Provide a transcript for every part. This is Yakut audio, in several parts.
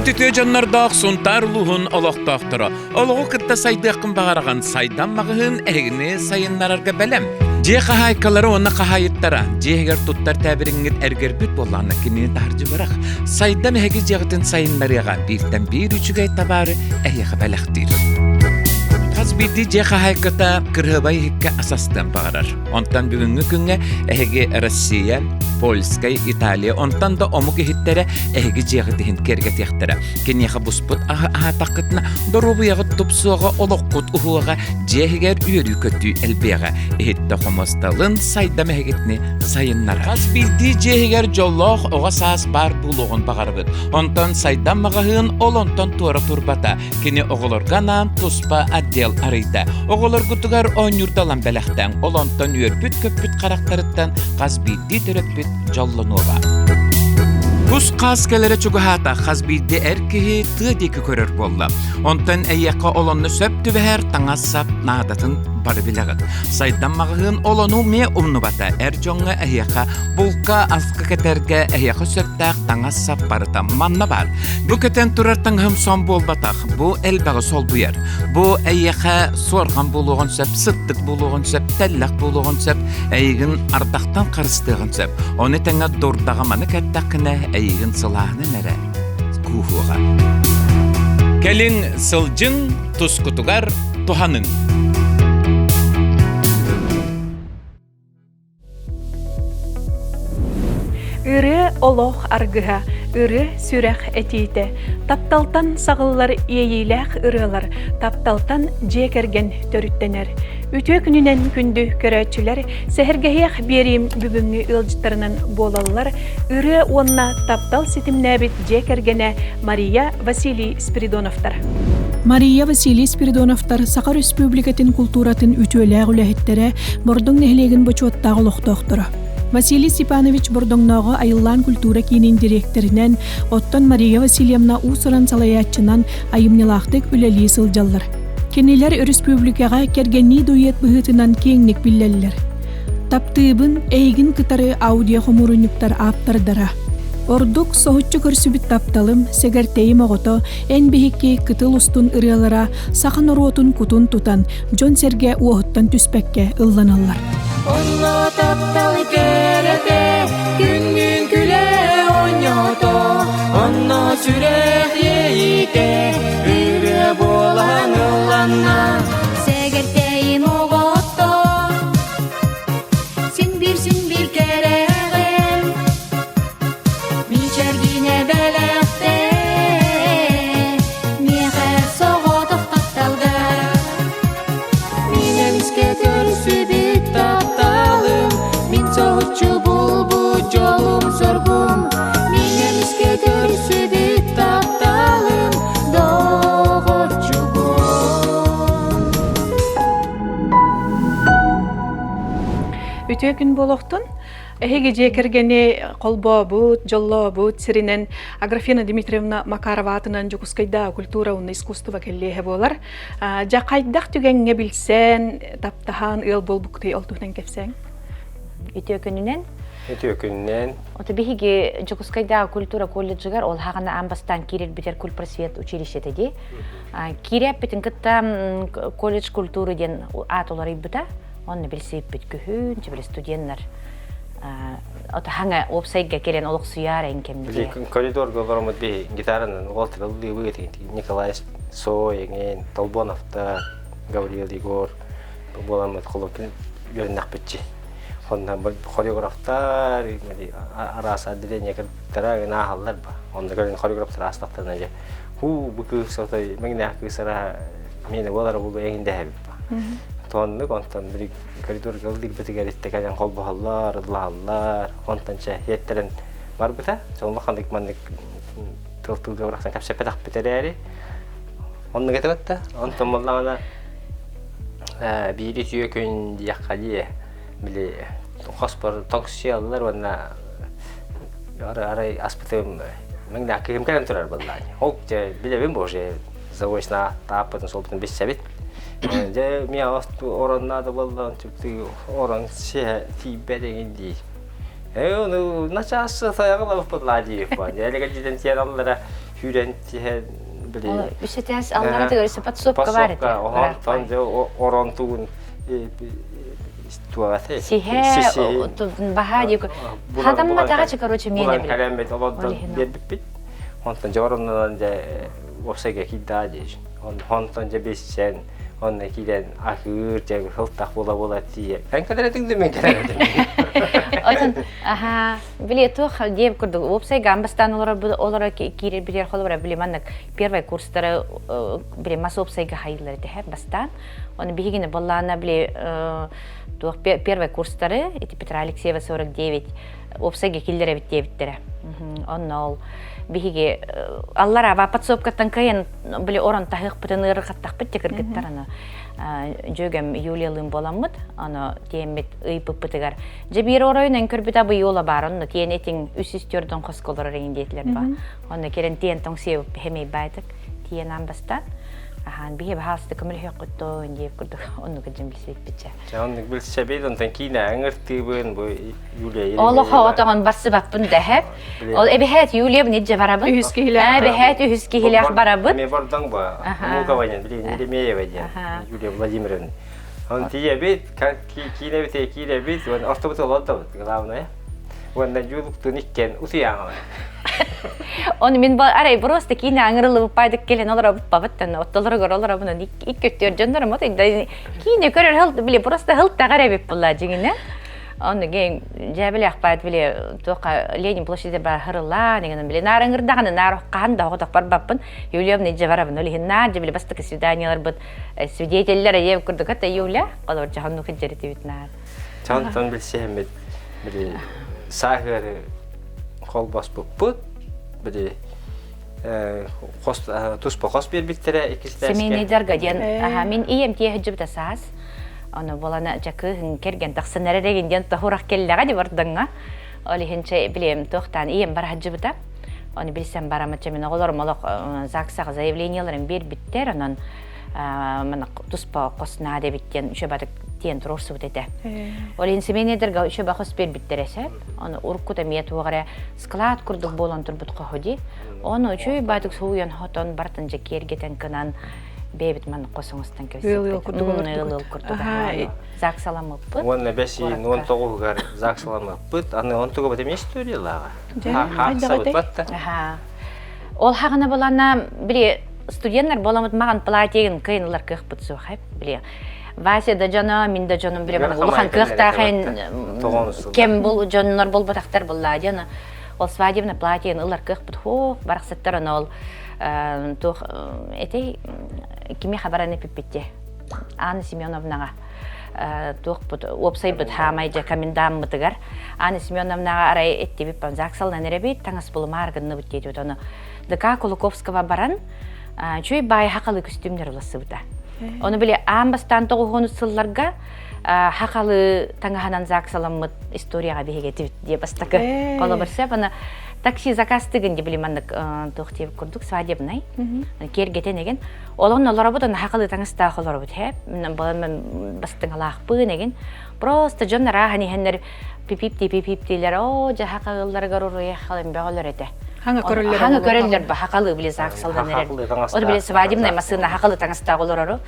Үлэһит үтүө дьоннордоох Сунтаар улууһун олохтоохторо олоҕу кытта сайдыаххын баҕараҕын сайдан маҕаһыын эһигини сайыннарарга бэлэм. Дьиэ хаһаайкалара уонна хаһаайыттара дьиэ иһигэр туттар тээбириҥҥит эргэрбит буоллаҕына кинини таһырдьа бырах. Сайдам эһиги дьиэҕитин сайыннарыаҕа бииртэн биир үчүгэй табаары эһиэхэ бэлэхтиир. Хас биирдии дьиэ хаһаайката кырыһабай иһиккэ ас астыан баҕарар. Онтон бүгүҥҥү күҥҥэ эһиги Россия, Польскай, Италия, онтон да омук иһиттэрэ эһиги дьиэҕит иһин киэргэтиэхтэрэ. Киниэхэ буспут аһы аһаатаххытына, доруобуйаҕыт тупсуоҕа, олоххут уһуоҕа, дьиэ иһигэр үөрүү-көтүү элбиэҕэ. Иһиттэ хомосталын сайдам эһигитини сайыннара. Хас биирдии дьиэ иһигэр дьоллоох оҕо саас баар буолуоҕун баҕарабыт. Онтон сайдам маҕаһыын ол онтон туора турбата. Кини оҕолорго анаан туспа отдел арыйда. Оҕолоргутугар оонньуурдалан бэлэхтээн, ол онтон үөрбүт-көппүт харахтарыттан хас биирдии төрөппүт дьоллонуоҕа. Кус-хаас кэлэрэ чугаһаата, хас биирдии эр киһи тыа диэки көрөр буолла. Онтон эйиэхэ олонно сөп түбэһэр таҥас-сап наадатын бары билэҕит. Сайдам маҕаһыын олону эмиэ умнубата. Эр дьоҥҥо эһиэхэ булка, аска кэтэргэ эһиэхэ сөптөөх таҥас-сап барыта манна баар. Бу кэтэн турар таҥаһым сон буолбатах, бу элбэҕи солбуйар. Бу эйиэхэ суорҕан буолуоҕун сөп, сыттык буолуоҕун сөп, тэллэх буолуоҕун сөп, эйигин ардахтан харыстыаҕын сөп. Ону тэҥэ дурдаҕа маны кэттэххинэ, эйигин сылааһынан эрэ кууһуоҕа. Кэлин сылдьыҥ, тускутугар туһаныҥ. Ырыа олох аргыһа, ырыа сүрэх этиитэ, тапталтан саҕыллар иэйиилээх ырыалар, тапталтан дьиэ кэргэн төрүттэнэр. Үтүө күнүнэн күндү көрөөччүлэр, сэһэргэһиэх биэриим бүгүҥҥү ыалдьыттарынан буолаллар ырыа уонна таптал ситимнээбит дьиэ кэргэнэ Мария Василий Спиридоновтар. Мария Василий Спиридоновтар Саха Өрөспүүбүлүкэтин култууратын үтүөлээх үлэһиттэрэ, Бордоҥ нэһилиэгин бочуоттаах олохтоохторо. Василий Степанович Бордоҥнооҕу Айыллаан культура киинин дириэктэринэн, оттон Мария Васильевна уус-уран салайааччынан айымньылаахтык үлэлии сылдьаллар. Кинилэр өрөспүүбүлүкэҕэ кэргэннии дуэт быһыытынан киэҥник биллэллэр. Таптыыбын, эйигин кытары аудиохомуурунньуктар ааптардара. Ордук соһуччу көрсүбүт тапталым, сэгэртэйим оҕото, эн биһикки кытыл устун ырыалара саха норуотун кутун тутан, дьон-сэргэ уоһуттан түспэккэ ылланаллар. Онно таптал кэрэтэ, күннүүн күлэ оонньоото, онно сүрэх иэйиитэ, ырыа буолан ылланна. Сэгэртэйим оҕотто, син биир син биир кэрэҕин, мичэргинэ бэлэхтээ, миэхэ соҕотох тапталга. Мин эмискэ көрсүбүт тапталым, мин соһуччу булбут дьолум-соргум. Мин эмискэ көрсүбүт тапталым, доҕорчугум. Үтүө күн буолуохтун. Эһиги дьиэ кэргэни холбообут, дьоллообут сиринэн Аграфена Дмитриевна Макарова аатынан Дьокуускайдааҕы культура уонна искусство кэллиэһэ буолар. Дьэ хайдах түгэҥҥэ билсэн, таптаһан ыал буолбуккутуй ол туһунан кэпсээҥ. Үтүө күнүнэн. Үтүө күнүнэн. Ото биһиги Дьокуускайдааҕы культура колледжыгар ол хаҕана аан бастаан киирэрбитэр культпросвет училищета дии. Киирээппитин кытта колледж культуры диэн аат уларыйбыта. Онно билсибиппит күһүн, били студеннар ото хаҥа уопсайга кэлэн олохсуйаар эн кэмнигэр. Коридорга олороммут биһи гитаранан уолтар ыллыыбыт Николай Сой эҥин Толбоновтар Гавриил Егор буоламмыт холокин үөрэннэхпитчи. Онно хореографтар араас отделение кыргыттара ааһаллар ба. Онно көрөн хореографтар аастахтарына дьэ хуу бу кыыс отой мэҥнээх кыыс ара миэнэ буолара буолуо эҥин дэһэбит ба. Тоннук онтон били коридорга ыллыырбытыгар иттэ кэлэн холбоһоллор, ыллаһаллар, онтон чэ иэттэрэн барбыта. Улаханнык маннык тыл тылга бырахсан кэпсэппэтэхпит эрээри оннук этэ да. Онтон буоллаҕына биир үтүө күн диэххэ дии били хоспор тоҥсуйаллар уонна арай аспытым мэҥнээх киһим кэлэн турар буоллаҕа. Ол дьэ билэбин боже заочно тааппытын суолбутун билсэбит. Дьэ миэхэ ороннаада буоллаҕын түптүү орон сиһэ тиийбэт эҥин дии. Э ону начаас сайаҕа лабыппыт лаа диэбиппин. Дьэ элэгэлдьитэн тиэраллара. Күүрэн тиһэн били Үс этээс алларатыгар өссө подсобка бар этэ. Онтон дьэ орон тугун туолаты. Сиһэ баһа диэки. Хатамматаҕа чы короче миэнэ биле. Кэлэммит олордон биэрбиппит. Онтон дьэ оронунан дьэ уопсайга киирдаа дии. Онтон дьэ билсэн онно киирэн аһыыр дьэ сылтах буола-буола тиийэ. Эн кэлэр этиҥ да мен кэлэр этим. Ойтон аха били туох диэб курдук уопсайга амбастаан олорор олоро киирэр билэр холобура били маннык первый курстары били мас уопсайга хайыллар этэ бастаан. Оны биһигини боллаана били туох первый курстары ити Петра Алексеева 49 уопсайга киллэрэбит диэбиттэрэ. Онно ол биһиги аллара подсобкаттан кыайан били орон таһыахпытын ыарырҕаттахпыт те кыргыттар аны дьүөгэм Юлиялыын буоламмыт аны тиэммит ыйпыппытыгар дьэ биир оройунан көрбүт абый уола баар онно тиэн этиҥ үс үс төрдөн хоско олорор эҥин диэтилэр ба онно кэлэн тиэн тоҥсуйабыт хэмэй баайтык тиэн аан бастаан аһаан биһи баһаалыста көмөлөһүөххүт диэп курдук оннук дьин билсибиппитчэ Чэ, оннук билсэбит, онтон киинэ ыҥыртыыбын, бу Юлия Олох оҕотоҕун барсыбаппын дэһэп. Ол эбэһээт Юлия бнидже барабын. Үһүс киһилээх. Эбэһээт үһүс киһилээх барабыт. Эме бордоҥ бу. Мукова диэн, билигин Еремеева диэн. Юлия Владимировна. Он тиийэбит, киинэбит, киирэбит, уон ортобут олордобут, главное. Уонна дьуулуктун иккен утуйааҥалар. Оны мин арай просто киинэ аңырылыбыппайдык келен олоробуппабыттан оттолоругар олоробун икки өттүөр дьоннорум киинэ көрөр хыл били просто хыл таҕар эбит була дьиҥинэ Оны ген дьээбилээх били туохха Ленин площади бар хырылаан эгенен били наар ыңырдаҕаны наар хаһан да оҕотох барбаппын Юлия Неджеваровна олиһин наар били бастакы свиданияларбыт свидетеллэр эйэ курдук ата Юля олор жаһанну хиджеритибит наар Чантан билсиһэммит били сааһыары холбоспуппут били хос туспа хос биэрбиттэрэ иккис Семейный дарга диэн аха мин ийэм тиэһэдьибитэ саас ону болана дьакыһын кэргэн тахсан эрэрэгин диэн тоһурах келлэҕэ ди бардаҥҥа ол иһин чэ билиэм туохтаан ийэм бараһадьыбыта ону билсэн барамачча мин оҕолорум олох ЗАГСаҕа заявлениеларын биэрбиттэр онон мана туспа хос наада эбит диэн үчү тиэн туруорсубут этэ. Ол иһин семейныйдарга үчү хос биэрбиттэр эсэ. Ону уруккута эмиэ туох эрэ склад курдук буолан турбут хоһу дии. Ону үчүгэй баатык сууйан хотон бартын дьэ киэргэтэн кынан бэйэбит маннык хос оҥостон Ыал-ыал курдук Ыал-ыал курдук ЗАГСаламмыппыт. Уонна бэсиин уон тоҕуһугар ЗАГСаламмыппыт. Аны он туга бэтим историялааҕа. Хаахсабыт Аха. Ол хаҕына булана били студенттар боламыт маған платьегын кыйын ылар кыахпыт суох били Вася да дьоно, мин да дьонум били улахан кыахтаахын кем бұл дьоннор болбатахтар буллаа дьоно. Ол свадебный платьен ылар кыахпыт хуох барахсаттар аны ол туох этэй кими хабараны пиппитте Анна Семеновнаҕа туохпут уопсайбыт хаамай дьэ комендаммытыгар Анна Семеновнаҕа арай эттибит ЗАГСалынан эрэбит таҥас булумаар гынныбыт диэтибит ону ДК Кулаковского баран чүй баай хақалы көстүүмнэр улассыбыта. Ону били аан бастаан тоҕуһуону сылларга хақалы таҥаһынан ЗАГСаламмыт историяҕа биһигэтибит дии бастакы холобур сөп аны такси заказ тыгын били маннык туох диэбит курдук свадебный киэргэтэн эгин олон олоробут аны хақалы таҥастаах олоробут хэп бастыҥалаахпын эгин просто дьон арааһан иһэннэр пипип пипип диилэр оо дьэ хақалыларыгар уруйа халын бөҕөлөр этэ Хаҥа көрөллөр. Хаҥа көрөллөр ба хақалы били ЗАГСалдан эрэр. Ол били свадебный массыына хақалы таҥастаах олорору.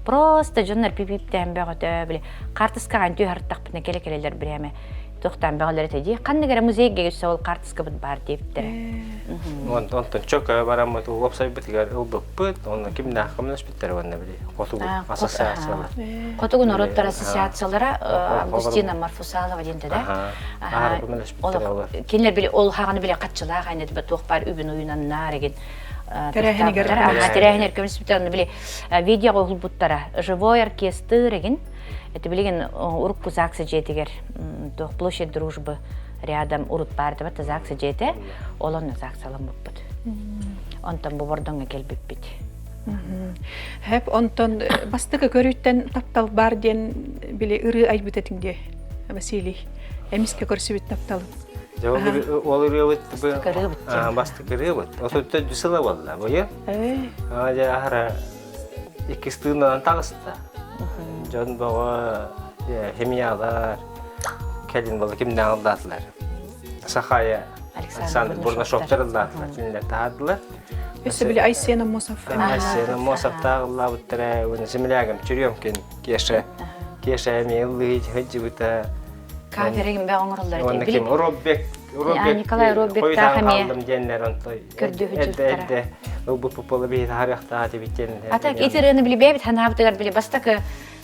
Просто дьоннор пипиптээн бөҕөтө били хаартыскаҕа түһартахпына келе келелер бирэме туохтаан бөҕөлөр этэ дии. Ханнык эрэ музейга өссө ол хаартыскабыт баар диэбиттэрэ. Онтон чөкө бараммыт уопсайбытыгар ылбыппыт, онно кимнээх көмөлөспүттэр уонна били хотугу ассоциациялар. Хотугу норуоттар ассоциациялара Августина Марфусалова диэн да. Кинилэр били ол хаҕаны били хаччылаах айнет туох баар үбүн уйунаннаар эгин Тэрээһинигэр тэрээһинигэр көмүспүттэр били видеоҕа уһулбуттара живой оркестр эгин это билигин урукку ЗАГСа дьиэтигэр туох площадь дружбы рядом урут баар да ЗАГСа дьиэтэ ол онно ЗАГСаламмыппыт онтон бу Бордоҥҥо кэлбиппит Хэп онтон бастакы көрүүттэн таптал бар диэн били ырыы айбыт этиҥ дии Василий эмискэ көрсүбүт тапталым Ол ырыабыт бастакы ырыабыт. Отуттан сыла буолла быйыл. Дьэ аһара иккис тыынынан таҕыста. Дьон бөҕө химиялар кэлин буола кимнээх ыллаатылар. Сахая. Александр Бурнашовтар ыллаатылар, кинилэр таһаардылар. Өссө били Айсен Аммосов. Айсен Аммосов тааҕыллаабыттара, уонна землягым Черемкин Кеша. Кеша эмиэ ыллыы сылдьыбыта. Каверигин бэ оҥороллор Уонна ким Роббек Роббек Николай Роббектаах эмиэ хааллым диэннэр онто көрдүһүдьүттара. Эрдэ ылбыт пуппала биһи таһарыахтаах этибит диэн. Ата ити ырыаны билбэбит ханаабытыгар били бастакы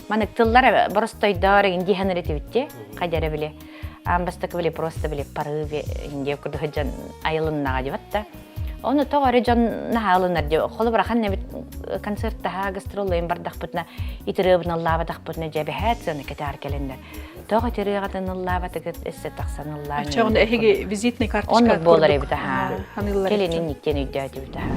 манык тыллар боростойдоор эгин диһаныр этибит хайдара били аан бастакы били просто били порыве индия курдук дьон айылыннаҕа дибат да Ону тоҕо эрэ дьон наһаа ылынар дии. Холобура ханна эбит концерттаһа гастроллайын бардахпытына итырыабын ыллаабатахпытына дьэ эбэһээт сыана кэтээр кэлэннэр. Тоҕо итырыаҕытын ыллаабатыгыт өссө тахсан ыллаан. Оччоҕуна эһиги визитный карточка Оннук буолар эбит аһаа. Ханыыллар. Кэлин инниктэн өйдөөтүбүт аһаа.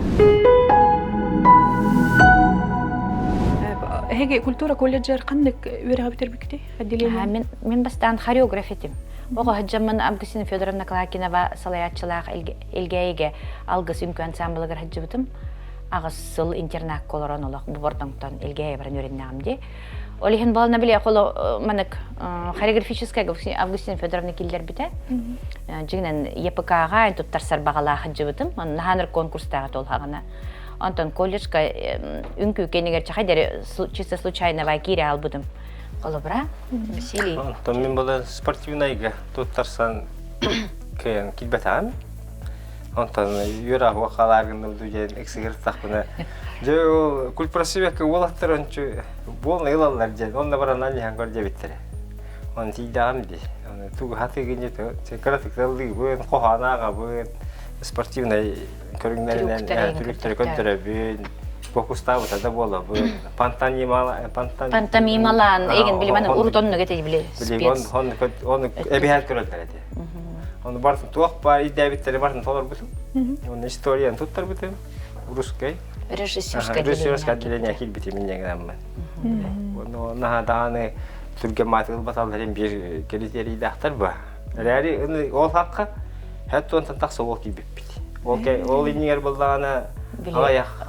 Эһиги культура колледжер ханнык үөрэҕи бүтэрбиккитий? Отделение? Мин, мин бастаан хореограф этим. Оҕо сылдьаммын Августина Федоровна Клакинова салайааччылаах Элгээйигэ Алгыс үҥкүү ансаамбылыгар сылдьыбытым. Аҕыс сыл интернакка олорон олох бу Бордоҥтон Элгээйи баран үөрэннэҕим дии. Ол иһин буолна били холо манык хореографическая Августина Федоровна киллэрбитэ. Дьиҥинэн ЕПК-ҕа туттарсар баҕалаах сылдьыбытым. Наһааныр конкурстааҕы толһаҕына. Онтон колледжка үҥкүү кэннигэр чахай чисто случайно киирэ албытым. Холобура, Василий. Онтон мин была спортивнайга туттарсан кыайан киирбэтэҕим. Онтон үөр аһуа халааргынным дуу диэн ыксыгыртахпына дьэ ол культпросвекка уолаттар ончу буолна ылаллар диэн онно баран анньыһан көр диэбиттэрэ. Оны тиийдэҕим дии. Оны тугу хатыгын дии кыратык ыллыыбын, хоһоон ааҕабын, спортивнай көрүҥнэринэн трюктэри көрдөрөбүн, фокустаабыта да буолабын. Пантомималаан, Пантомималаан, эгин били урут оннук этэ били спец. Оны эбиһэт көрөллөр этэ. Оны бартын туох бар идээбиттэри бартын толорбутум. Оны историяны туттарбытым. Русскай. Режиссерское Режиссерское отделение киирбитим инньэ Оны наһаа даҕаны түргэн маатыгыл баталларын биир критерийдаахтар ба. Эрээри ол хакка хэт уонтан тахса ол киирбиппит. Ол ол иннигэр буллаҕына аҕыйах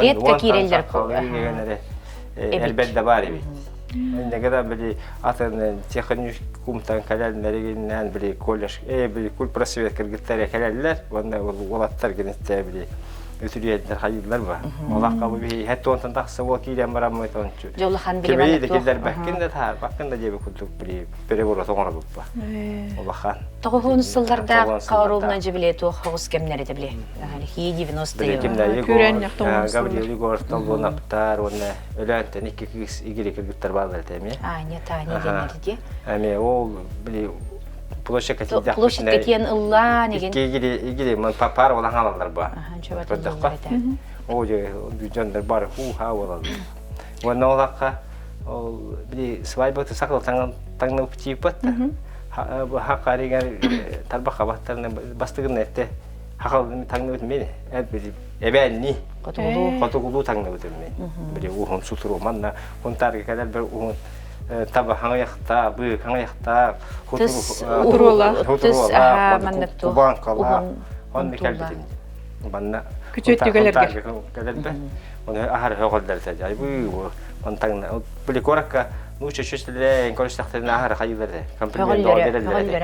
редко киирэллэр элбэт да баар эбит. Иннеге били атын техникумтан кэлэллэригиннэн били колледж э били культпросвет кыргыттар кэлэллэр уонна уолаттар гинитте били үтүрүйэллэр хайыыллар ба. Олахха бу биһи хэт уонтан тахса уол киирэн бараммыт ончу. Дьолахан Кими да киллэрбэккин да таарбаккын да диэби курдук били переворот оҥоробуппа. Улахан. Тоҕуһун сыллардаах Кауровна дьэ туох хоҕус кэмнэр этэ биле. Хии 90-е. Гаврил Егоров Толбонаптар уонна Өлөөнтөн икки кыыс игири кыргыттар бааллар этэ эмиэ. Аня, Таня диэннэр дии. Эмиэ ол били площадка тиийдэх Площадка тиийэн ыллаан игин. Икки игири игири ман пар болан алаллар ба. Көрдөххө. Оо дьэ дьоннор бары хуу-ха болаллар. Уонна ол акка ол били свадьба сакыл таҥныбыт тиийбэт да хакаригар тарбахха баттарына бастыгын этте хакал таҥныбыт мин били эбээнни хотугулуу хотугулуу таҥныбыт мин били уһун сутуру манна хунтаарга кэлэр бер уһун таба хаҥыйахта быы хаҥыйахта хутуруола кубанкала онну кэлбитим манна күтүөттүгэлэргэ кэлэрбэ Оны аһар хөҕөллөр айбыы онтан били куоракка нуучча чүстэлэрэ көрүстэхтэринэ аһар хайыылар комплимент береллер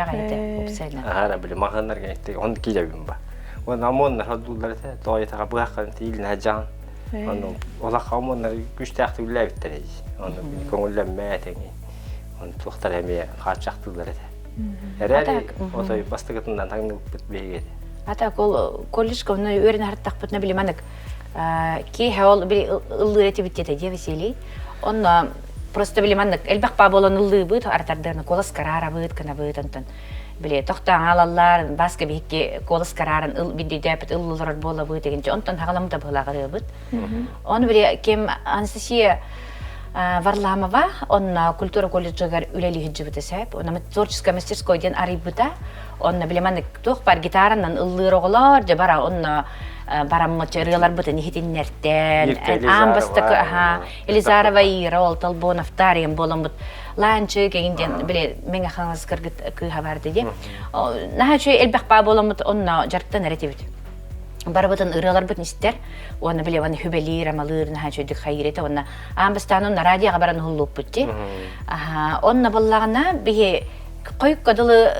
аһара били маһаннар он кииребин ба уонна омоннар ходууллар этэ тоойутаха быһаххан тиилинэ жаан ону олахха омоннар күстээхтик үллээбиттэр ону көҥүллэммээтиҥи оны туохтар эмиэ хааччахтыыллар этэ эрээри отой бастакытынан таҥныбыппыт биһиги Ата ол колледжка онно үөрэнэ хартахпытына били манык киэһэ ол били ыллыыр этибит диэтэ дии Василий. Онно просто били маннык элбэх баа буолан ыллыыбыт, артардыаны куолас караарабыт, кынабыт онтон били тохтоон аалаллар, баска биһикки куолас караарын ыл биддейдээпит ыллыларар буолабыт дегенче онтон хаҕаламыта быһылааҕырыабыт. Оны били кем Анастасия Варламова онно культура колледжыгар үлэлии сылдьыбыта сөп. Онно творческая мастерской диэн арыйбыта. Онно били маннык туох бар гитаранан ыллыыр оҕолор дьэ бара онно бараммыт ырыаларбытын иһитиннэртэн аан бастакы аха Елизарова Ира ол Толбоновтар диэн буоламмыт лаанчы кэгин диэн били Мэҥэ Хаҥалас кыргыт кыыһа барды диэн наһаа үчүгэй элбэх баа буоламмыт онно дьарыктан эрэ этибит барыбытын ырыаларбытын истэр уонна били уонна хүбэлиир амалыыр наһаа үчүгэй хайыыр этэ уонна аан бастаан онно радиоға баран уһуллууппут дии онно буоллаҕына биһи. Хойукка дылы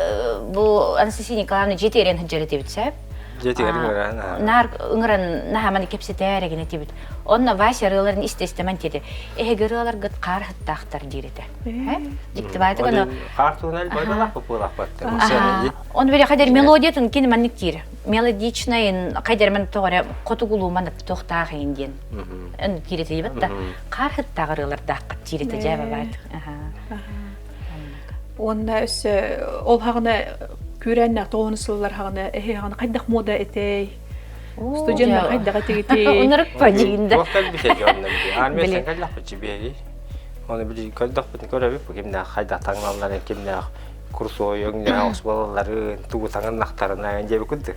бу Анастасия Николаевна дьиэтигэр сылдьар этибит сөп. Дьиэтигэр ыҥыран. Наар ыҥыран наһааманы кэпсэтээр эгин этибит. Онно Вася ырыаларын истэ-истэмэн диэти. Эһиги ырыаларгыт хаар сыттаахтар диир этэ. Дьиктибаатык ону Хаар туһунан байлалах быылахпат. Он били хайдар мелодиятын кини маннык диир. Мелодичнайын хайдар мен тоҕо эрэ хотугулуу маннык туохтаах иһин диэн. Эн киирэтийбит да хаар сыттаах ырыалардааххыт диир этэ дьээ бабаат. Уонна өссө ол хаҕына күүрээннээх тоҕуһун сыллар хаҕына эһи хаҕына хайдах мода этэй? Студеннар хайдах этигитий? Унарык падиинда. Туох кэлбитэ дьонно били. Армия кэллэхпит биһиги. Оны били көрдөхпүт көрөбүт бу кимнээх хайдах таҥналларын кимнээх курсуой өҥнөөх осбалаларын тугу таҥыннахтарына диэби курдук.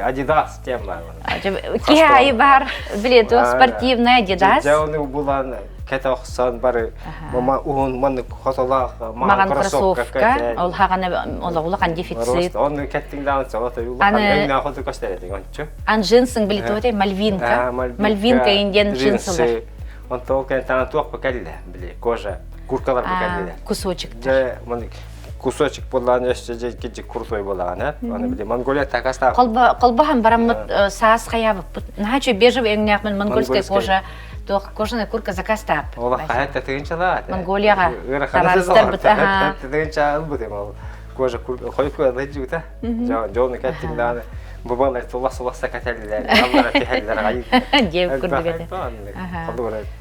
Адидас диэн баар. Киһи айы бар били спортивная Адидас. Дьэ оны булан кэтэ охсон бары мама уһун маннык хотолоох маҕан кроссовка ол хаҕана олох улахан дефицит. Оны кэттиҥ даҕаны солото улахан өҥнөөх хоту көстөр ончу. Ан джинсың били туотай мальвинка. Мальвинка индиан джинсылар. Онто ол кэнтан туох кэллэ били кожа куркалар бу кэллилэр. Кусочек. Дьэ маннык кусочек буоллаан өссө дьэ киджи крутой буолаҕын э аны били Монголия такастаах Колба колбахан бараммыт саас хайаабыппыт. Наһаа чө бежевый өҥнөөхмүн монгольская кожа туох кожаная куртка заказтаап. Ол хаһан татыгынчалаа. Монголияҕа табаарыстарбыт аха. Татыгынча ылбытым ол кожа куртка хойку ылыжыта. Дьону кэттиҥ даҕаны бубалар тулас-суласса кэтэллэр, аллара түһэллэр аҕай. Диэбит курдук этэ.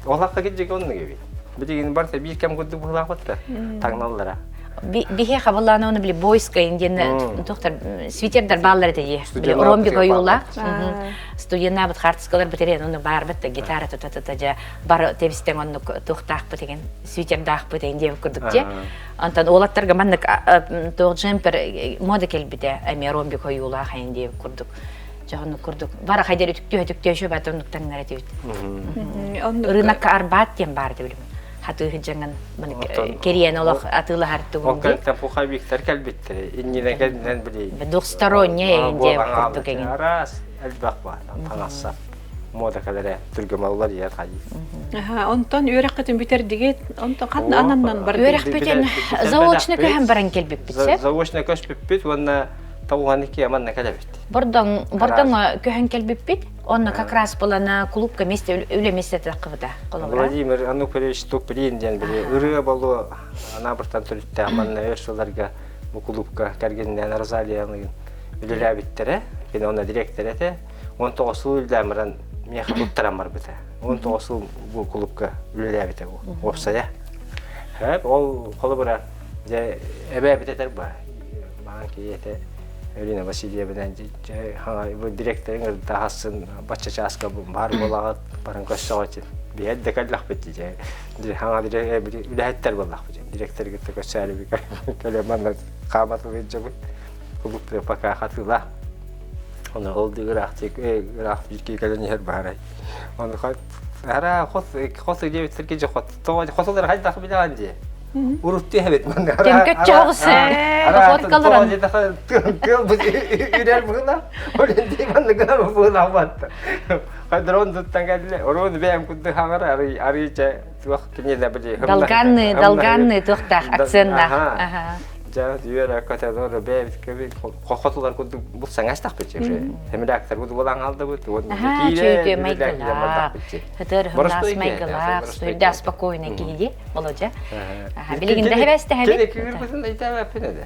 Олохха киджик оннук эбит. Билигин барыта биир кэм курдук быһыылаахпыт таҥналлара. Биһи хабыллаана оны били бойская диэн тохтор свитердар бааллар этэ дии. Били ромбик ойуулаах. Студеннаабыт хаартыскалар битэрен оны баарбыт да гитара тута тута дьэ бары тэбистен оннук туохтаахпыт деген свитердаахпыт деген диэбит курдук дьэ. Онтон уолаттарга маннык туох джемпер мода кэлбитэ эмиэ ромбик ойуулаах эйин диэбит курдук. Дьоһуннук курдук. Бара хайдар үтүктүө үтүктүө шөбө оннук таҥнар этибит. Рынокка Арбат диэн баар этэ билим. Хатыы сыдьаҥын кэриэн олох атыылаһар тугун дии. Ол пуховиктар кэлбиттэр. Иннинэ кэлинэн били. Двухсторонняя эйин диэбит курдук эҥин. Араас элбэх баар. Таҥасса. Мода кэлэрэ түргэмаллар иһэр хайыы. Онтон үөрэххитин бүтэрдигит. Онтон ханна ананнан бардыгыт? Үөрэхпитин заочно көһөн баран кэлбиппит. Заочно көспүппүт уонна тоҕуһан икки манна кэлэбит. Бордоҥ Бордоҥ көһөн кэлбиппит. Онно как раз булана клубка месте үлэ месте таххыбыта. Владимир Ануфриевич Туприн диэн били ырыа болу Анаабыртан төрүттээх манна өр сылларга бу клубка кэргэнинээн Розалияныын үлэлээбиттэрэ. Кини онно директор этэ. 19 сыл үлэлээн баран миэхэ туттаран барбыта. 19 сыл бу клубка үлэлээбитэ бу уопсайа. Хэп ол холобура дьэ эбээбит этэр ба. Маан киһи Ирина Васильевна бу директорын ырда хассын бачча чааска баар буолаҕыт баран көрсөҕүт биһэр да кэллэхпит дии хаҥа үлэһиттэр буоллахпыт директоры кытта көрсөөрү кэлэ манна хааматылыы дьабыт кулуп пока хатыла Оны ол да ыраах ыраах бииргэ кэлэн иһэр баарай. Оны ара хос хос диэбиттэр киһи хот тоҕо хотулар хайдах билэҕин дии. Урут түһэбит манна. Төҥкөт чоҕус походкаларын. Тыл үрэр быһыла. Ол инди манна гынар быһыла батта. Хайдарон туттан кэлле. Орон бэйэм кудду хаҥар ары ары чэ туох кинилэ били. Долганны, долганны туохтаах акценнаах. Дьэ, үөрэ көтөлөр бэйэбит көбү хотулар курдук бу саҥастахпыт уже. Эмилээктэр бу буолан хаалдыбыт. Аһаа, чөйтүө майгылаах. Хытыр хымнаас майгылаах, сүрдээх спокойный киһи дии, Володя. Билигин да хэбэстэһэбит. Кини күүрбүтүн өйдөөбөппүн эдэ.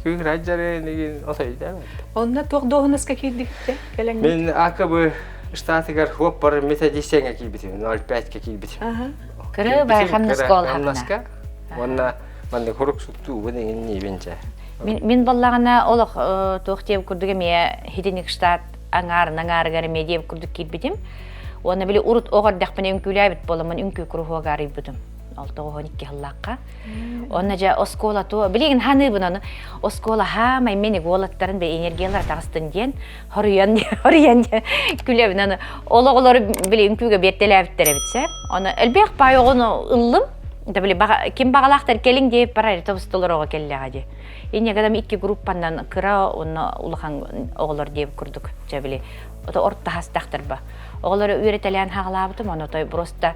Күүр аджары нигин ото өйдөөбөт. Онно туох дуоһунаска киирдикте кэлэҥҥит? Мин АКБ штатыгар хуоппар методистеҥа киирбитим, 05-ке киирбитим. Кыры бай хамнаска ол ханна. Уонна маннык хорук суттуубун эҥин ниибин чэ. Мин, мин баллаҕына олох туох диэбит курдук эмиэ хитиник штат аҥаарын аҥаарыгар эмиэ диэбит курдук киирбитим. Уонна били урут оҕо эрдэхпинэ үҥкүүлээбит буоламмын үҥкүү куруһуога арыйбытым. 6-12 сыллаахха. Онно дьэ оскуола туо билигин ханыыбын ону оскуола хаамай мени уолаттарын бе энергиялар таҕыстын диэн хоруйан хоруйан күлэбин аны ол оҕолору били үҥкүүгэ биэртэлээбиттэр эбит сэ. Оны элбэх паай оҕону ыллым. Да били ким баҕалаахтар кэлиҥ диэбит барар тобустолор оҕо кэллэҕэ дии. Инньэ икки группаннан кыра уонна улахан оҕолор диэбит курдук дьэ били ото орто хастахтарба. Оҕолору үөрэтэлээн хаҕалаабытым, ону той просто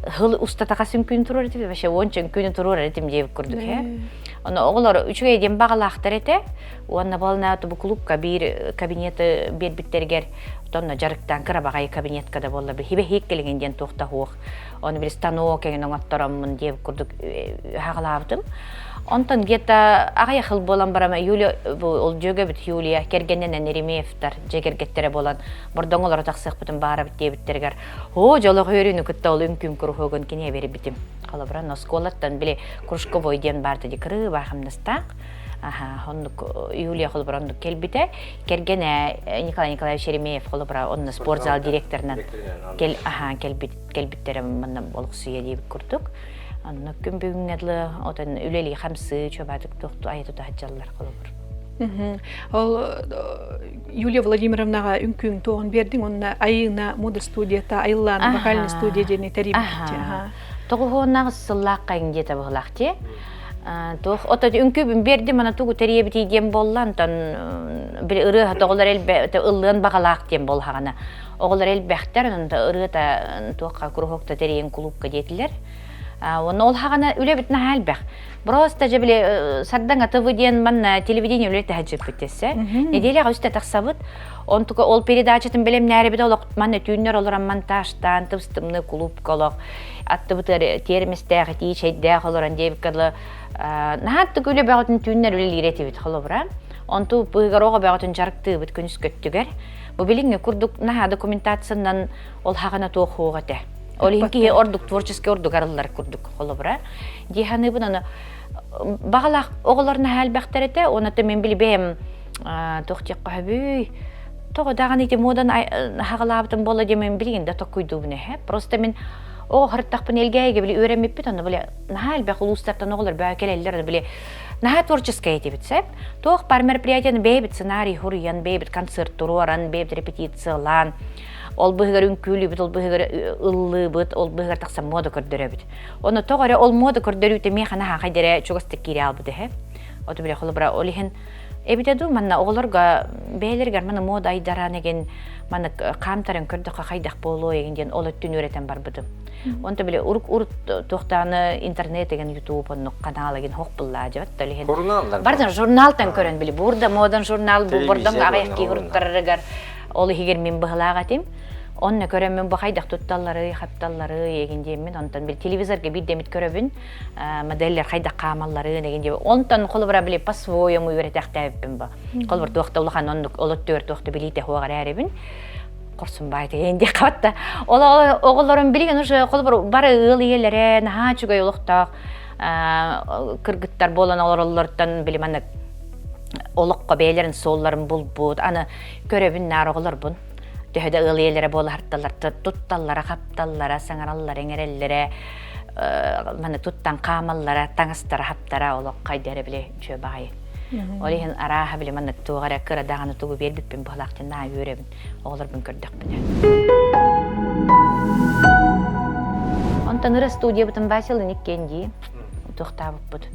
хыл устата хас үҥкүүнү туруор этим, вообще уонча үҥкүүнү туруор этим диэбит курдук ээ. Ону оҕолор үчүгэй диэн баҕалаахтар этэ. Уонна буолна бу клубка биир кабинеты биэрбиттэригэр тонно дьарыктаан кыра баҕайы кабинетка да буолла хибэ хииккилигин диэн туох да суох. Ону били станок эҥин оҥоттороммун диэбит курдук хаҕалаабытым. Онтон где-то аҕыйах сыл буолан баран Юлия бу ол дьүөгэбит Юлия кэргэнинэн Еремеевтар дьиэ кэргэттэрэ буолан Бордоҥ олоро тахсыахпытын баарабыт диэбиттэригэр оо дьолох үөрүүнү кытта ол үҥкүүм куруһуогун киниэ биэрбитим. Холобура, оскуолаттан били кружковой диэн баарда ди кырыы хамнастаах. Аха, оннук Юлия холобура оннук кэлбитэ. Кэргэнэ Николай Николаевич Еремеев холобура онно спортзал директорынан кел аха кэлбит кэлбиттэрэ манна олохсуйа диэбит курдук. Онно күн бүгүҥҥэ дылы отон үлэлии хамсыы чобаатык туохту айа тута сылдьаллар холобур. Ол Юлия Владимировнаҕа үҥкүүҥ туоҕун биэрдиҥ уонна Айыына мода студията Айыллаана вокальный студия диэни тэрийбит. Тоҕуһуоннаах сыллаах хайын диэтэ быһылаах дии. Туох ото үҥкүүбүн биэрдим ана тугу тэрийэбитий диэн буолла онтон били ырыаһа тоҕолор элбэ ыллыан баҕалаах диэн буолһаҕына оҕолор элбэхтэр онон ырыата туохха куруһуокта тэрийэн кулуупка диэтилэр. Уонна ол хаҕана үлэбит наһаа элбэх. Просто же били Сардаҥа ТВ диэн манна телевидение үлэтэ сылдьыппыт дессе. Неделяҕа үстэ тахсабыт. Онтука ол передачатын бэлэмнээрибит олох манна түүннэр олорон монтажтаан тыбыстымны кулуупка олох аттыбытыгар тиэрмистээх итии чэйдээх олорон диэбиккэ дылы наһаа аттык үлэ бөҕөтүн түүннэр үлэлиир этибит холобура. Онту быыгар оҕо бөҕөтүн дьарыктыыбыт күнүс көттүгэр. Бу билиҥҥи курдук наһаа документациянан ол хаҕана туох хуох этэ. Ол иһин киһи ордук творческий ордук арыллар курдук холобура. Дии саныыбын аны баҕалаах оҕолор наһаа элбэхтэр этэ. Уонна мен били бэйэм туох диэххэ сөбүй тоҕо даҕаны ити муодан хаҕалаабытым буолла диэн мен билигин да токкуйдуубун эһэ. Просто мин оҕо харыттахпын элгээйигэ били үөрэммиппит онно били наһаа элбэх улуустартан оҕолор бөҕө кэлэллэр били наһаа творческай этибит сөп. Туох бар мероприятияны бэйэбит сценарий хуруйан, бэйэбит концерт туруоран, бэйэбит репетициялаан, ол быһыгар үҥкүүлүүбүт, ол быһыгар ыллыыбыт, ол быһыгар тахсан мода көрдөрөбүт. Ону тоҕо эрэ ол мода көрдөрүүтэ миэхэ наһаа хайдэрэ чугастык киирэ албыт эһэ. Оту биле холобура ол иһин эбитэ дуу манна оҕолорго бэйэлэригэр маны мода айдаран эгин маны хаамтарын көрдөххө хайдах буолуо эгин диэн ол өттүн үөрэтэн барбытым. Онто биле урук урут туохтааны интернет эгин ютуб оннук канал эгин хох буллаажабат толиһин. Журналлар. Бардын журналтан көрөн били бурда модан журнал бу бордон аҕыйах киһи уруттарарыгар ол иһигэр мин быһылаах этим. Онно көрөммүн бу хайдах тутталлары, хапталлары егин диэммин, онтон бил телевизорга биирдэмит көрөбүн, моделлер хайдах хаамалларын егин диэбин. Онтон холобура били по-своему үөрэтэхтээбиппин бу. Холобур туохта улахан оннук олоттугар туохта билиитэ хуоҕар ээрибин. Хорсун баай деген диэх хабатта. Ол оҕолорум билигин уже холобур бары ыал ийэлэрэ наһаа үчүгэй олохтоох кыргыттар буолан олороллортон били маннык олоххо бэйэлэрин суолларын булбут аны көрөбүн наар оҕолорбун төһө да ыал ийэлэрэ буола сырталлар тутталлара хапталлара саҥараллара иҥэрэллэрэ маны туттан хаамаллара таҥастара хаптара олох хайда эрэ били үчүгэй баҕайы ол иһин арааһа били маннык туох эрэ кыра даҕаны тугу биэрбиппин быһалаах диэн наһаа үөрэбин оҕолорбун көрдөхпүнэ онтон ыра студиябытын Василын иккиэн дии туохтаабыппыт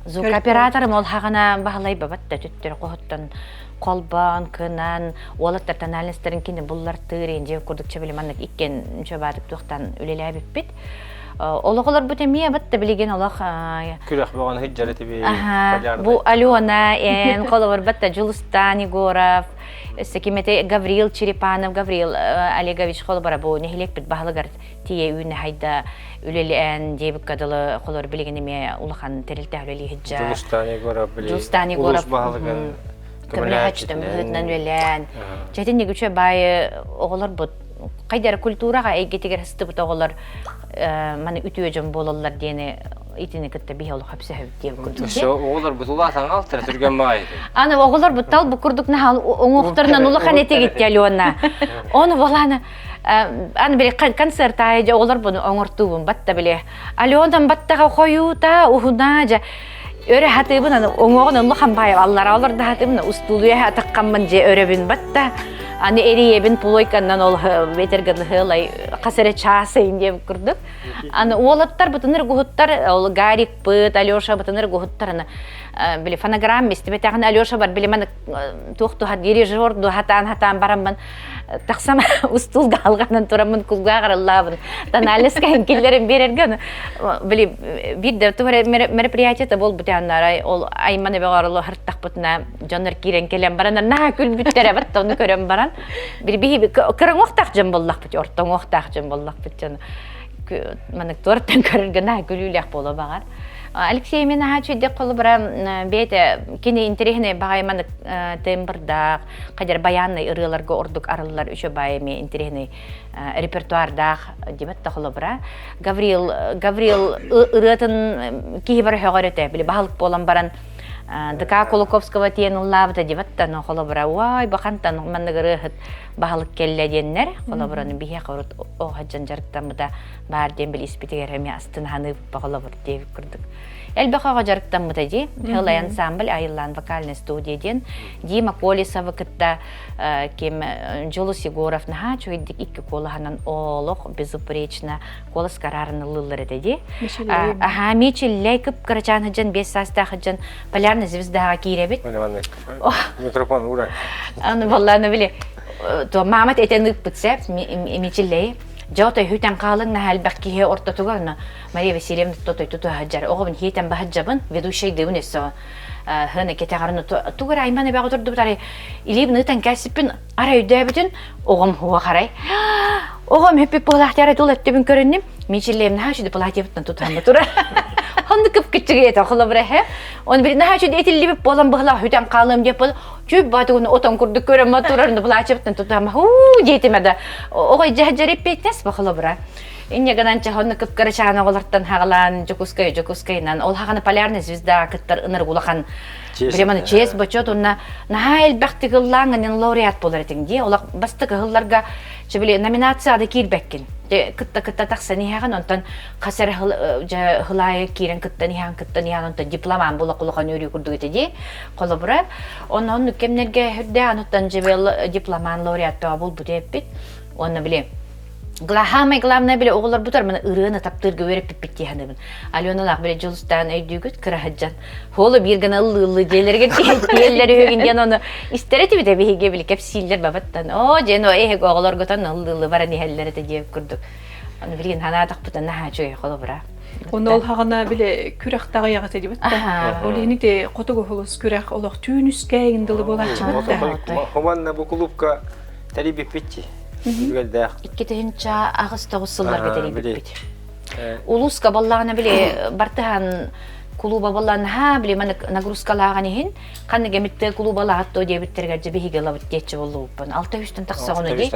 звукооператорым ол хаҕана баһылай бабат да түттэр хоһуттан холбоон, кынан, уолаттар тональностарын кини буллартыыр, инже курдук чэбили маннык иккен чөбаатык туохтан үлэлээбиппит. Ол оҕолорбут эмиэ батта билигин олох күрэх бөҕөн сылдьар этиби Бу Алена эн холобур батта Дьулустан Егоров, өссө ким этэй Гаврил Черепанов, Гаврил Олегович холобура бу нэһилиэкпит баһылыгар тиийэ үүнэ хайда үлэлээн диэбиккэ дылы холор билигин эмиэ улахан тэрилтэ үлэлии сылдьар. Дьулустан Егоров били Дьулустан Егоров улуус баһылыгын көмөлөһөөччүтүн быһыытынан үлэлээн чэтинник үчүгэй баайы оҕолорбут хайдары культураҕа эйгэтигэр сыстыбыт оҕолор маны үтүө дьон буолаллар диэни итини кытта биһи олох хөпсөһөбүт диэн курдук. Өссө оҕолорбут улаатан алтара түргэн баайы. Аны оҕолорбут тал бу курдук наһаа уҥуохтарынан улахан этигитти Алена. Ону болааны аны били концерт аайы дьэ оҕолорбун оҥортуубун батта били Аленам баттаҕа хойуута уһунаа дьэ өрө хатыыбын аны уҥуоҕун улахан баайы аллара олордо хатыыбын устуулуйа атаххаммын дьэ өрөбүн батта аны эрийэбин плойканнан ол ветерганы хылай хас эрэ чаас эйин диэбит курдук аны уолаттар бытыныр гуһуттар ол Гарикпыт Алеша бытыныр гуһуттар аны. били фонограмма истибэтэҕин Алеша бар били маны туох туһа дирижер дуһатаан хатаан бараммын тахсан устуулга алҕанан тураммын кулгааҕар ыллаабын тоналискайын киллэрин биэрэргэ били биир да туох эрэ мероприятиета буолбутааннарай ол айман эбэҕэр оло хартахпытына дьоннор киирэн кэлэн баран наһаа күлбүттэрэ бат ону көрөн баран били биһи кыраҥуохтаах дьон буоллахпыт ортоҥуохтаах дьон буоллахпыт дьон маннык туораттан көрөргө наһаа күлүүлээх буола баҕар Алексей мен наһаа үчүйдик холобура бэйэтэ кини интэриэһинэй баҕайы маннык тембрдаах хадьар баянный ырыаларга ордук арыллар үчү баай эмиэ интэриэһинэй репертуардаах дибэт да холобура Гаврил Гаврил ырыатын киһи бары сөҕөр этэ били баһылык буолан баран ДК Кулаковского тиэн ыллаабыта дибэт да но холобура уай бахантан маннык ырыаһыт баһылык кэллэ диэннэр холобураны биһиэхэ урут оҕо дьарыктаммыта баар диэн били испитигэр эмиэ астынаһаныы холобур диэбит курдук Элбэх оҕо дьарыктаммыта дии. Хылай ансамбль айыллаан вокальная студия диэн Дима Колесовы кытта ким Дьулус Егоров наһаа үчүгэйдик икки куолаһынан олох безупречно куолас карарын ыллыыллар этэ дии. Аха Мичиллэй кып-кырачаан сылдьан 5 саастаах сылдьан Полярная звездаҕа киирэбит. Микрофон ура. Аны баллааны били то маамат этэн ыыппыт сеп Мичиллэй. Дьэ отой хүтэн хаалыҥ наһаа элбэх киһи ортотугар Мария Васильевна тотой тутуһаджар оҕобун хиэтэн баһаджабын ведущайдыыбын өссө хына кетеҕарын тугар айман эбэҕэ турдубут арай илиибин ытан кээсиппин арай өйдөөбүтүн оҕом хуа харай оҕом хөппүт буолаахтар тул өттүбүн көрүннүм мичиллэм наһаа үчүдү платьебыттан тутуһамма турар хонду кып киччигэ этэ холобура хэ он бир наһаа үчүдү этиллибит буолан быһылаа хүтэн хаалыам диэп бол чүп баатыгын отон курдук көрөммө турар платьебыттан тутуһамма хуу диэтиме да оҕо дьэһдьэр эппиэтнэс ба холобура Инньэ гынан чаһонну кып-кырачаан оҕолортон хаҕалаан Дьокуускай Дьокуускайынан ол хаҕаны полярный звезда кыттар ынырык улахан Прямо честь бочот уонна наһаа элбэхтик ыллааҥ лауреат буолар этиҥ дии. Олох бастакы ыһылларга чебили номинацияда киирбэккин. Кытта-кытта тахсан иһэҕин, онтон хас эрэ хылаайы киирэн кыттан иһэҕин, кыттан иһэҕин, онтон дипломан була улахан үөрүү курдук этэ дии. Холобура, онон кэмнэргэ үрдээх онуттан жебел дипломан лауреаттаға булбут эппит. Уонна били Самое главное били оҕолорбутар маны ырыаны таптыырга үөрэппиппит дии саныыбын. Аленалаах били Дьулустаан өйдүүгүт кыраһыдьан. Хуолу биир гына ыллыыллыы дьиэлэригэр тиийэллэр үһүгүн диэн ону истэр этибит биһиги били кэпсииллэр бабаттан. Оо дьиэн о эһиги оҕолоргутан ыллыыллыы баран иһэллэр этэ диэбит курдук. Ону билигин санаатахпытына наһаа үчүгэй холобура. Ону ол хаҕана били күрэх таҕыйаҕыта дибит да. Ол иһин ити хотугу холус күрэх олох түүнүскээгин дылы буолааччыбыт да. Хоманна бу клубка тэрийбиппит Үгэлдээх. 2008-9 сылларга тэрийбиппит. Улууска боллаҕына били бартыһан кулууба боллаан наһаа били маны нагрузкалааҕын иһин ханнык эмит кулуубалаахат диэбиттэригэр дьэ биһиги ылабыт диэччи боллубуппун. Алта үстэн тахсаҕын дии.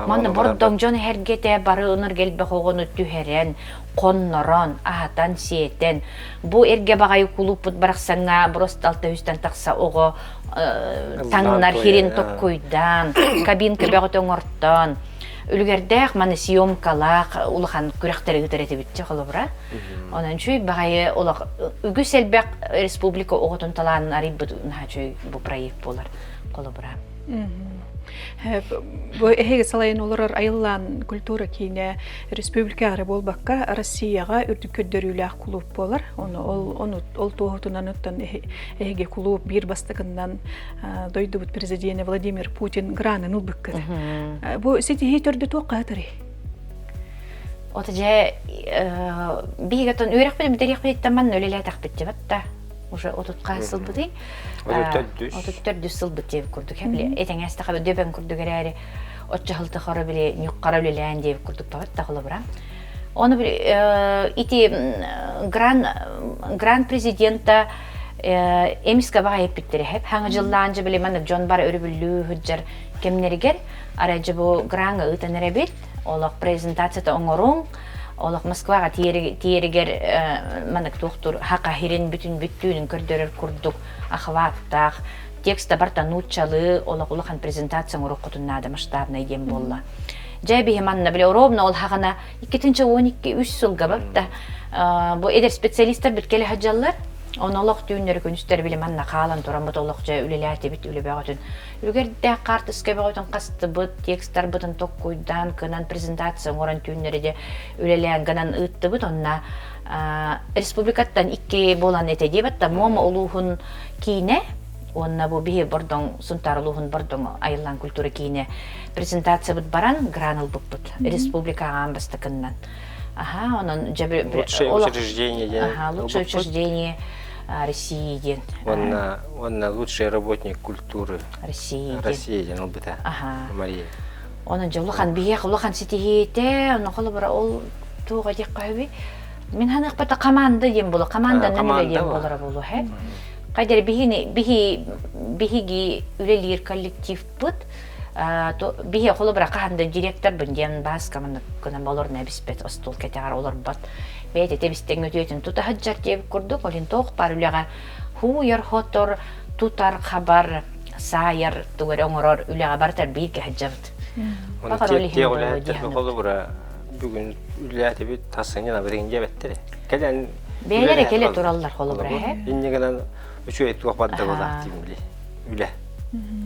Манна бордоҥ дьон эһэргэтэ бары ыныр элбэх оҕону түһэрэн, хоннорон, аһатан, сиэтэн бу эргэ баҕайы кулууппут барахсаҥҥа просто алта үстэн тахса оҕо таҥнар хирин токкуйдаан, кабинка бөҕөтө оҥортоон, үлүгэрдээх маны съемкалаах улахан күрэхтэри ыытар этибит холобура. Онон үчүгэй баҕайы олох үгүс элбэх республика оҕотун талаанын арыйбыт наһаа үчүгэй бу проект буолар холобура. Бу эһиги салайын олорор айыллаан культура киинэ республикаҕа эрэ буолбакка Россияҕа үрдүк көрдөрүүлээх кулууп буолар. Ону ол ону ол туоһутунан оттон эһиги кулууп биир бастакыннан дойдубут президенэ Владимир Путин гранын ылбыккыт. Бу ситиһии төрдө туохха сытарый? Ото дьэ биһиги оттон үөрэхпитин бүтэриэхпититтэн манна үлэлээтэхпит дьэ да уже отутка сылбытый 34 сылбыт диэбит курдук били этэҥээстэхэ дөбөҥ курдук эрээри оччо хоро били ньуккара үлэлээн диэбит курдук бабат да холобура Ону ити гран гран президента эмискэ баҕайы эппиттэрэ хэп хаҥа дьыллаан дьэ били маннык дьон бар өрөбүллүү сылдьар кэмнэригэр арай дьэ бу граҥҥа ыытан эрэбит олох презентацията оҥоруҥ олох Москваҕа тиэригэр маннык туохтур хака хирин бүтүн бүттүүнүн көрдөрөр курдук охваттаах текста барта нууччалыы олох улахан презентация оҥоруоххутун наада масштабнай диэн буолла Дьэ биһи манна били ровно ол хаҕана 2-12 үс сылга барда бу эдэр специалистар бүт кэлэ сылдьаллар. Оны олох түүннэри күнүстэри били манна хаалан тураммыт олох дьэ үлэлээтибит үлэ бөҕөтүн. Үлүгэрдээх хаартыска бөҕөтүн хастыбыт, текстарбытын токкуйдаан, кынан презентация оҥорон түүннэри дьэ үлэлээн гынан ыыттыбыт. Онно республикаттан икки буолан этэ диэбэт да Муома улууһун киинэ уонна бу биһи Бордоҥ Сунтаар улууһун Бордоҥ айыллаан культура киинэ презентациябыт баран гран ылбыппыт республикаҕа аан бастакыннан. Аха, онон Лучшее учреждение диэн Аха, лучшее учреждение России диэн. Уонна уонна лучший работник культуры России диэн. Россия диэн ылбыта. Аха. Мария. Онон дьэ улахан биһиэх улахан ситиһиитэ, онно холобура ол туоҕа диэххэ сөбүй? Мин ханыахпата команда диэн буолар, команданан үлэ диэн буолара буолуо, һэ? Хайдары биһини биһи биһиги үлэлиир коллективпыт биһи холобура хаһан да директорбын диэн бааска маннык гынан олорно эбиспэт остуол кэтэҕэр олорбот бэйэтэ тэбистэҥ өтүөтүн тута сылдьар диэбит курдук олин туох баар үлэҕэ хууйар хотор тутар хабар саайар тугу эрэ оҥорор үлэҕэ барытар бииргэ сылдьабыт Холобура бүгүн үлэлээтибит тасыҥҥа билигин диэбэттэр кэлэн бэйэлэрэ кэлэ тураллар холобура һэ инньэ гынан үчүгэй туох барда буолаах диим үлэ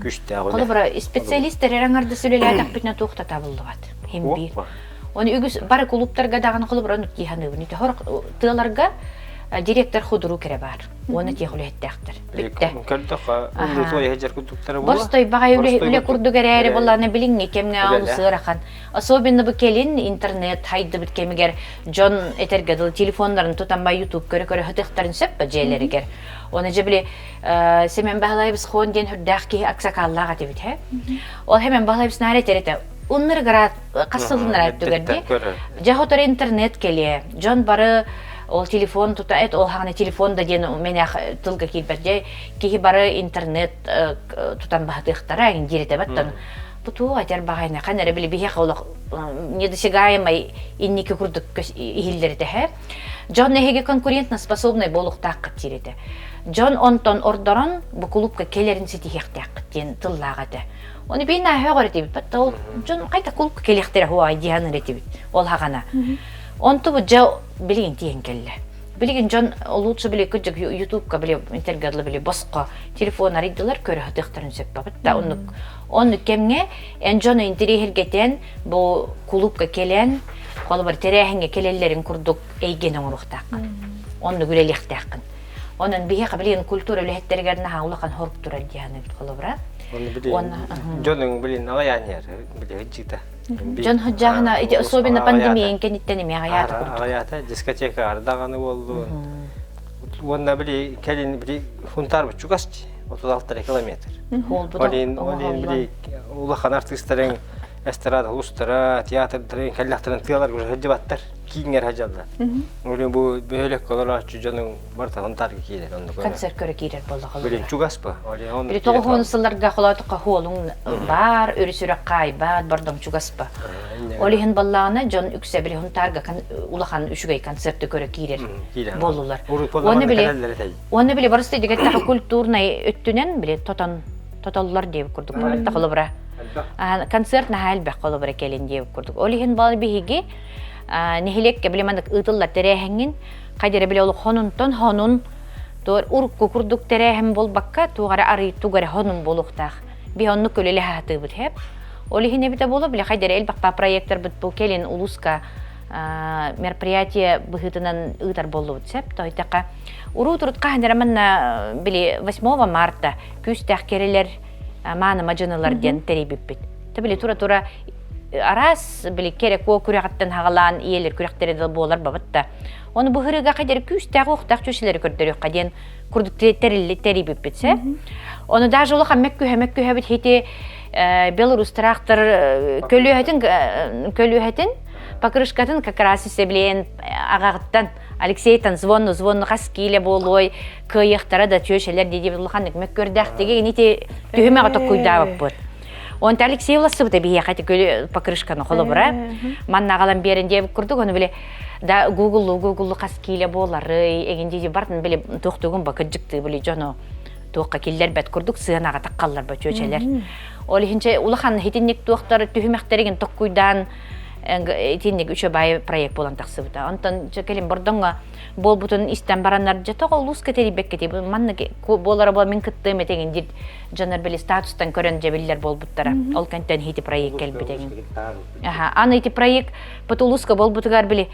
күстээх үлэ холобура специалистэр эрэ аҥардас үлэлээтэхпитинэ туох да табыллыбат хим биир Оны үгүс бары клубтарга даҕаны холобура оннук дии саныыбын. Ити хор тыаларга директор худрук эрэ баар. Уонна тех үлэһиттээхтэр. Бүттэ. Көрдөххө, улуу иһдьэр курдуктара буолла. Борстой баҕай үлэ курдук эрээри буоллаана билиҥҥи кэмҥэ олус ыарахан. Особенно бу кэлин интернет хайдыбыт кэмигэр дьон этэргэ дылы телефоннарын тутан ба YouTube көрө-көрө сытыахтарын сөп ба дьиэлэригэр. Оны дьэ били Семен Баһылайбыс Хон диэн хүрдээх киһи аксакаллаах этибит һэ. Ол Семен Баһылайбыс наара этэр этэ. Уннар град хас сылыннара өттүгэр дии. Дьэ хотор интернет кэлиэ. Дьон бары ол телефон тута эт ол хаҕана телефон да диэн мэнэх тылга киирбэт дьэ киһи бары интернет тутан баһатыахтара диир этэ баттан бу туох этэр баҕайына хан эрэ били биһиэхэ олох недосягаемай инники курдук иһиллэр этэ һэ дьон эһиги конкурентноспособный буолуохтааххыт диир этэ дьон онтон ордорон бу клубка кэлэрин ситиһиэхтээххит диэн тыллаах этэ Оны биир наһаа өҕөр этибит. Батта ол дьон хайта кулк келиэхтэрэ хуай диһаныр этибит. Ол хаҕана. Онту бу дьэ билигин тиийэн кэллэ. Билигин дьон лучше били кыдьык ютубка били интергадла били босхо телефон арыйдылар көрө сатыахтарын сөп бабыт да оннук оннук кэмҥэ эн дьону интэриэһиргэтэн бу кулуупка кэлэн холобур тэрээһиҥҥэ кэлэллэрин курдук эйгэни оҥоруохтааххын оннук үлэлиэхтээххин Онон биһиэхэ билигин культура үлэһиттэригэр наһаа улахан хорук турар дии саныыбыт холобура. Оны билин дьонуҥ билин аҕайаан били сылдьыыта. Дьон сылдьааһына ити особенно пандемия кэнниттэн эмиэ аҕайаата курдук. Аҕайаата дискотека ардаҕаны буоллун. Уонна били кэлин били Хунтаар чугас 36 километр. Олин олин били улахан артыыстарын эстрада устара театрдарын кэллэхтэрин тыалар сылдьыбаттар кииҥҥэр сылдьаллар. Олин бу бөһүөлэккэ олорооччу дьонуҥ барытын тарга киирэр оннук. Концерт көрө киирэр буоллаҕа. Билин чугас ба. Били тоҕуһуон сылларга холоотукка хуолуҥ баар, өрүс-үрэх хаайбаат, бордоҥ чугас ба. Ол иһин баллаҕына дьон үксэ били Хунтаарга улахан үчүгэй концерты көрө киирэр буоллулар. Уонна били уонна били барыста дигэттэхэ культурнай өттүнэн били тотон тотоллор диэбит курдук барытта холобура. Концерт наһаа элбэх холобура кэлин диэбит курдук. Ол иһин бал биһиги нэһилиэккэ били маннык ыытыллар тэрээһиҥҥин хайдара били олох хонунтан хонун туор урукку курдук тэрээһин буолбакка туох эрэ арый туг эрэ хонун буолуохтаах биһи оннук үлэлэһэ сатыыбыт хэп ол иһин эбитэ буолуо били хайдара элбэх проекторбыт бу кэлин улууска мероприятие быһыытынан ыытар буоллубут сөп тойтака уруут-урут хаһан эрэ манна били 8 марта күүстээх кэрэлэр мааны мадьынылар диэн тэрийбиппит. Били тура-тура араас били кэрэ куо күрэҕиттэн хаҕалаан ийэлэр күрэхтэрэ да буолар бабыт да. Оны бу хырыга хадер күүстээх уохтаах чүөчэлэри көрдөрүөххэ диэн курдук тэрилли тэрийбиппит сэ. Оны даже улахан мөккүһэ мөккүһэбит хити Беларусь трактор көлүөһэтин көлүөһэтин покрышкатын как раз себилээн аҕаҕыттан Алексейтан звонну звонну хас киилэ буолуой кыайыахтара да чүөчэлэр дии диэбит улаханнык мөккүөрдээхтиги ити түһүмэҕи токкуйдаабыппыт. Онто Алексей улассыбыта биһиэхэ ити покрышканы холобура. Манна аҕалан биэрэн диэбит курдук, ону били да гуглу гуглу хас киилэ буоларый, эгин дии бартын били туохтугун ба кырдьыктыы били дьону туохха киллэрбэт курдук сыанаҕа таххаллар ба чүөчэлэр. Ол иһинче улахан хитинник туохтар түһүмэхтэригин токкуйдаан. Итинник үчүгэй проект буолан тахсыбыта. Онтон кэлин Бордоҥҥо буолбутун истэн бараннар дьэ тоҕо улууска тэрийбэккитий маннык буолара буола мин кыттыам этиҥин диир дьоннор били статустан көрөн дьэ биллэр буолбуттара. Ол кэнтэн ити проект кэлбит эҥин. Аны ити проект улууска буолбутугар били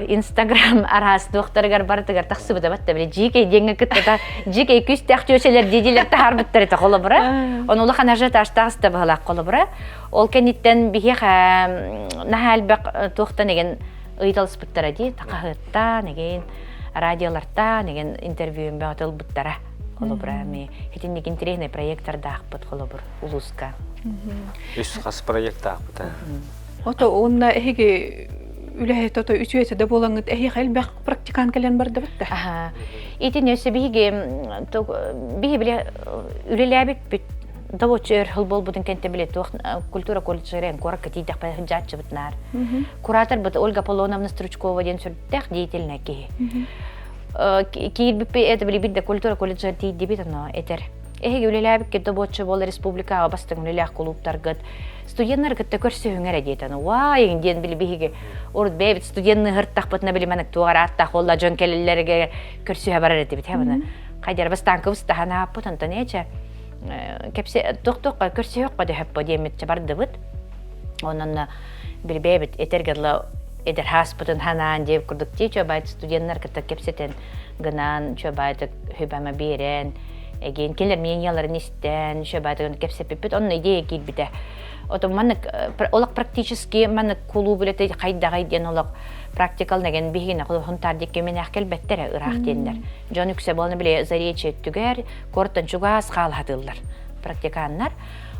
Инстаграм араас туохтарыгар барытыгар тахсыбыта батта били дьиикэй диэҥҥэ кыттата дьиикэй күстээх чүөчэлэр диидилэр таһаарбыттар этэ холобура. Ону улахан ажиотаж таҕыста быһалаах холобура. Ол кэнниттэн биһиэхэ наһаа элбэх туохтан эгин ыйыталаспыттара дии хаһыаттаан эгин радиолартаан эгин интервьюн бөҕөтө ылбыттара холобура эми итинник интириэһинэй проектордаахпыт холобур улууска. Үс хас проекттаахпыта. Ото уонна эһиги үлэһит ото үчүөтэ да буолаҥҥыт эһиэхэ элбэх практикант кэлэн бардыбыт да. Итини өссө биһиги биһи биле үлэлээбиппит добочу өр хыл буолбутун кэнтэ биле туох культура колледжерен куоракка тиийдэхпэ сылдьааччыбыт наар. Кураторбыт Ольга Аполлоновна Стручкова диэн сүрдээх деятельная киһи. Киирбиппи это били бирде культура колледжер тиийдибит оно этер. Эһиги үлэлээбиккит добуоччу буола республикаҕа бастыҥ үлэлээх кулууптаргыт студеннар кытта көрсүһүҥ эрэ диэтэн уай диэн били биһиги урут бэйэбит студенны ыһыртахпытына били маннык туох арааттаах буолла дьон кэлэллэргэ көрсүһэ барар этибит һэ хайдара бастааҥкыбыс таһан ааппыт онтон ээчэ кэпсэ туох-туохха көрсүһүөххэ дөһөппө диэммит бардыбыт онон били бэйэбит этэргэ дылы эдэр хааспытын ханаан диэбит курдук дии чуобайт студеннар кытта кэпсэтэн гынан чуобайтык хүбама биэрэн эгин кинилэр мненияларын истэн чуобайтыгын кэпсэппиппит онно идея киирбитэ Отон маннык олох практически маннык кулууп үлэтэ хайдаҕай диэн олох практикал деген биһигини хунтаар диэки минээх кэлбэттэрэ ыраах диэннэр. Дьон үксэ буолна биле заречье өттүгэр куораттан чугас хаалаһатыыллар практиканнар.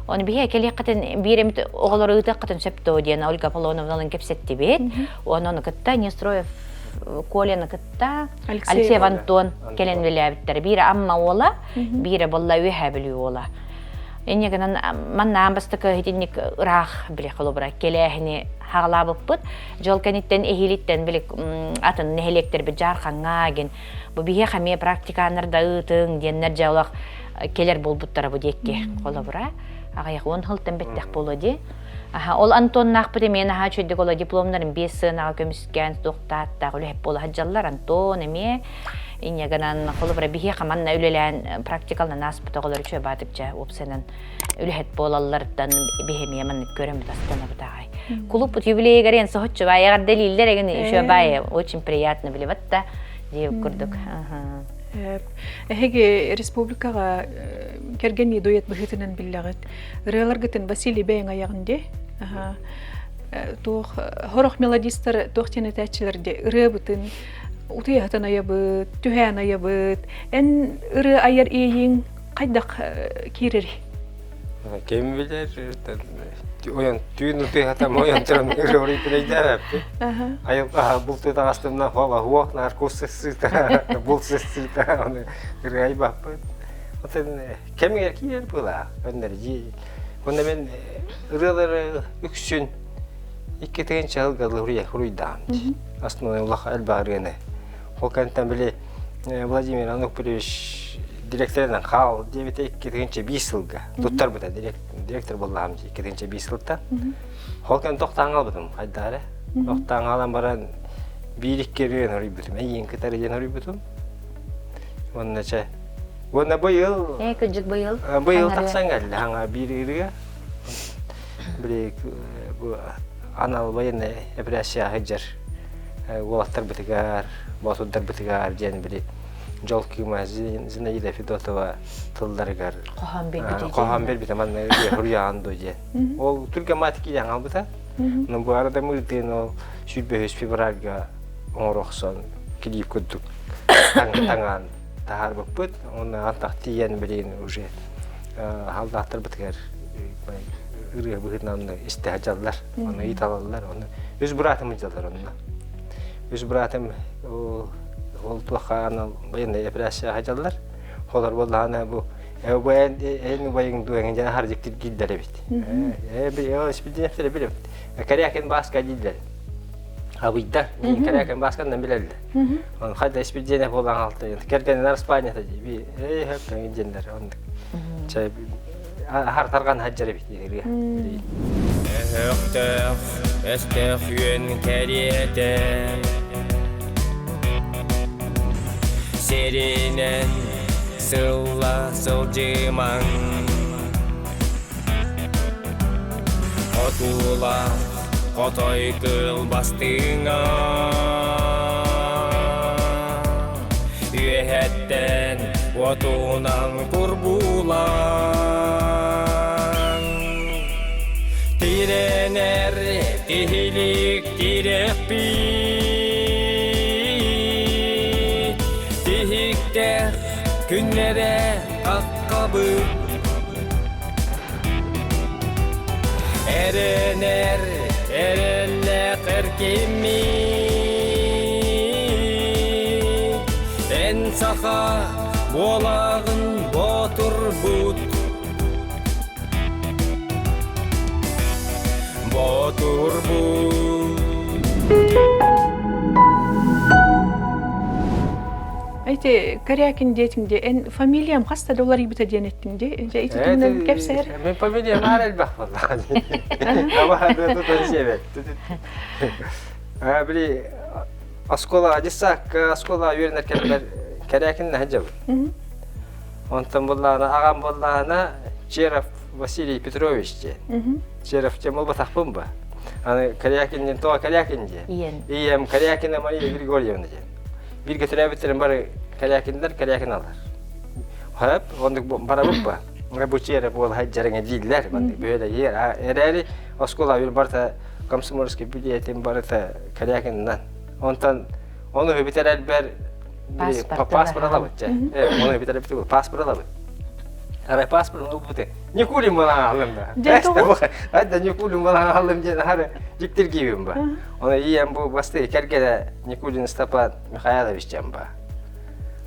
Оны биһи кэлиэххитин биир эмит оҕолору ыытыаххытын сөптөө диэн Ольга Аполлоновналын кэпсэттибит. Уонна ону кытта Нестроев Коляны кытта Алексей Антон кэлэн үлэлээбиттэр. Биирэ Амма уола, биирэ болла Үөһээ Бүлүү уола. Инньэ гынан манна аан бастакы итинник ыраах били холобура кэлээһини хаҕалаабыппыт. Дьол кэнниттэн эһиилиттэн били атын нэһилиэктэрбит Дьаархаҥҥа гин бу биһиэхэ эмиэ практиканнар да ыытыҥ диэннэр дьэ олох кэлэр буолбуттара бу диэкки холобура аҕыйах уон сылтан бэттэх буолуо дии. Аха, ол Антоннаахпыт эмиэ наһаа үчүгдүк ола дипломнарын биэс сыанаҕа көмүскээн туохтааттаах үлэһит буола сылдьаллар. Антон эмиэ инньэ гынан холобура биһиэхэ манна үлэлээн практикалынан ааспыт оҕолор үчүгэй баатыкча уопсайынан үлэһит буолалларыттан биһи эмиэ маннык көрөммүт астынабыт аҕай. Кулуппут юбилейыгар эн соһуччу баай эҕэрдэлииллэр эгин үчүгэй баай очень приятно билибат да диэбит курдук. Эһиги республикаҕа кэргэннии дуэт быһыытынан биллэҕит. Ырыаларгытын Василий бэйэҥ айаҕын дии. Туох хорох мелодистар туох диэн этээччилэр дии ырыабытын утуйаһытын айабыт, түһээн айабыт. Эн ырыа айар иэйииҥ хайдах киирэрий? Ким билэр, ойон түүн утуйатам ойон туран ырыа билэйдээбэппит. Айылҕа булту таҕастымна хола хуох наркос сыта, бул сыта, оны ырыа айбаппыт. Отон кэмигэр киирэр быылаах, өннөр дии. Онно мен ырыалары үксүн икки тыһыынча сылга хуруйдаам. Основной улахан элбэх ырыаны. Ол кэнниттэн били Владимир Ануфриевич директорынан хаал диэбитэ 2005 сылга туттарбыта директор буоллаҕым 2005 сылтан. Ол кэн тохтоон хаалбытым хайдах эрэ. Тохтоон хаалан баран биир икки ырыаны хоруйбутум. Эйиин кытары диэн хоруйбутум. Уонна чэ уонна быйыл Ээ кырдьык быйыл быйыл тахсан кэллэ хаҥа биир ырыа. Били бу анал военный операция сылдьар уолаттарбытыгар, боотурдарбытыгар диэн били дьол кыыма Зинаида Федотова тылларыгар хоһоон биэрбитэ хоһоон биэрбитэ манна суруйаҕын дуо диэн. Ол түргэн маат киирэн хаалбыта. Но бу арада мырдыын ол 105 февральга оҥоро охсон килиип курдук таҥаан таһаарбыппыт. Онно антах тиийэн билигин уже халдаахтарбытыгар ырыа быһыытынан истэ сылдьаллар, ону ыйыталаллар, ону үс быраатым ыйдаллар онно. Үс быраатым ол туохха анал военный операция сылдьаллар. Холор буоллаҕына бу эн эн убайыҥ дуо эҥин дьэ аһар дьиктиргииллэр эбит. Э испидиэннэри билэбит. Кэрээкин Бааска дииллэр. Абыйдар. Кэрээкин Баасканнан билэллэр. Он хайда испидиэнэ буолан хаалта. Кэргэнин Испанията дии. Эй хөп эҥин диэннэр оннук. Чэ аһар тарҕан хаджар эбит ырыа. Өһөхтөөх. Өстөөх үөн кэриэтэ Сиринэн сылла сылдьымаҥ Хотуула хотой кыыл бастыҥа Үөһэттэн уотунан курбуулаан Тирэнэр тиһилик тирэхпит Тиһиктээх күннэрэ хаххабыт Эрэнэр эрэллээх эркиммит Эн саха буолаҕын боотурбут Боотурбут Эти Корякин диэтиҥ дии, эн фамилиям хас да уларыйбыта диэн эттиҥ дии. Дьэ ити туһунан кэпсээр. Мин фамилиям аар элбэх буоллаҕа. Аба тутан сиэбэт. Били оскуола дьыссаакка оскуола үөрэнэр кэммэр Корякин сылдьабын. Онтон буоллаҕына аҕам буоллаҕына Черов Василий Петрович диэн. Черов диэн буолбатахпын ба. Аны Корякин диэн тоҕо Корякин диэн. Ийэм Корякина Мария Григорьевна диэн. Бииргэ төрөөбүттэрим бары Корякиннар, Корякиналар. Хап, оннук барабыт ба. Бу эрэ буола сылдьарыҥа дииллэр, маннык бөһүөлэгиэр. Эрээри оскуола бир барыта комсомольский билиэтин барыта Корякинынан. Онтон ону бүтэрэрбэр паспорт алабыт дьэ. Ону бүтэрэрбит паспорт алабыт. Арай паспорт ылбыты. Никулин балаан аллым да. Айда Никулин балаан аллым диэн хары дьиктиргиибин ба. Оны ийэм бу басты кэргэнэ Никулин Степан Михайлович диэн ба.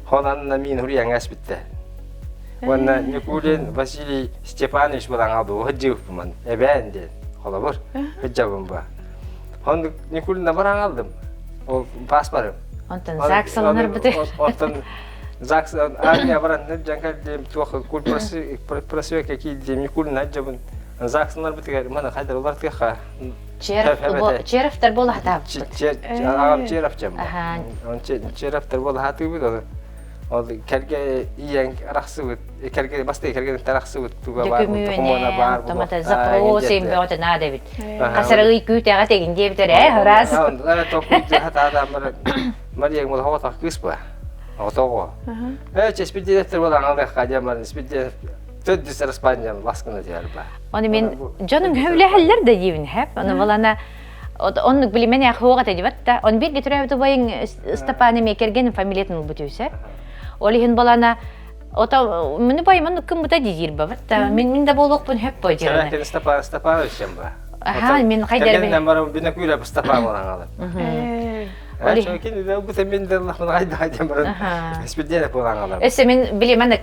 Хонанна мин хуруйаҥа эспиттэ. Уонна Никулин Василий Степанович балаан алды. Хыджыбыппын эбээн диэн. Холобур, хыджабын ба. Оннук Никулина баран алдым. Ол паспорым. Онтон ЗАГС алынарбыты. Онтон ЗАГС армия баран дьан кэлдим туох культпросвека киирдим Никулина дьабын ЗАГС алынарбытыгар мана хайдар улартыха. Черовтар буола хатаабыт. Аҕам Черов дьам. Черовтар буола хатыыбыт Ол кэргэ ийэҥ арахсыбыт, кэргэ бастакы кэргэнтэн арахсыбыт туга баар, докумуона баар буолуохтаах. Запрос бөҕөтө наада эбит. Хасара ый күүтэҕэ тегин диэбитэр ээ, ыраас. Токуйду хатаатаан баран Мария мул хоҕотох кыыс ба. Отоҕо. Ээ, чеспидиэттер буолан алыахха диэн баран спидиэт төддүс Испаниян ласкына диэр ба. Оны мен дьонум хөүлэһэллэр да диибин хэп. Оны балана Оннук билимэн хуоҕа тедибат да. Он бир гетүрээбит убайың Степан эмиэ кэргэнин фамилиятын ылбыт үсэ. Ол иһин балана Ото мини байым оннук кыммыта диир бабат да. Мин мин да буолуохпун хөп бо дьиэрэнэ. Кэргэн Степан Степанович ба. Аха, мин хайдар Кэргэнинэн баран бина күүрэ Степан болан алып. Өссө мин билиманык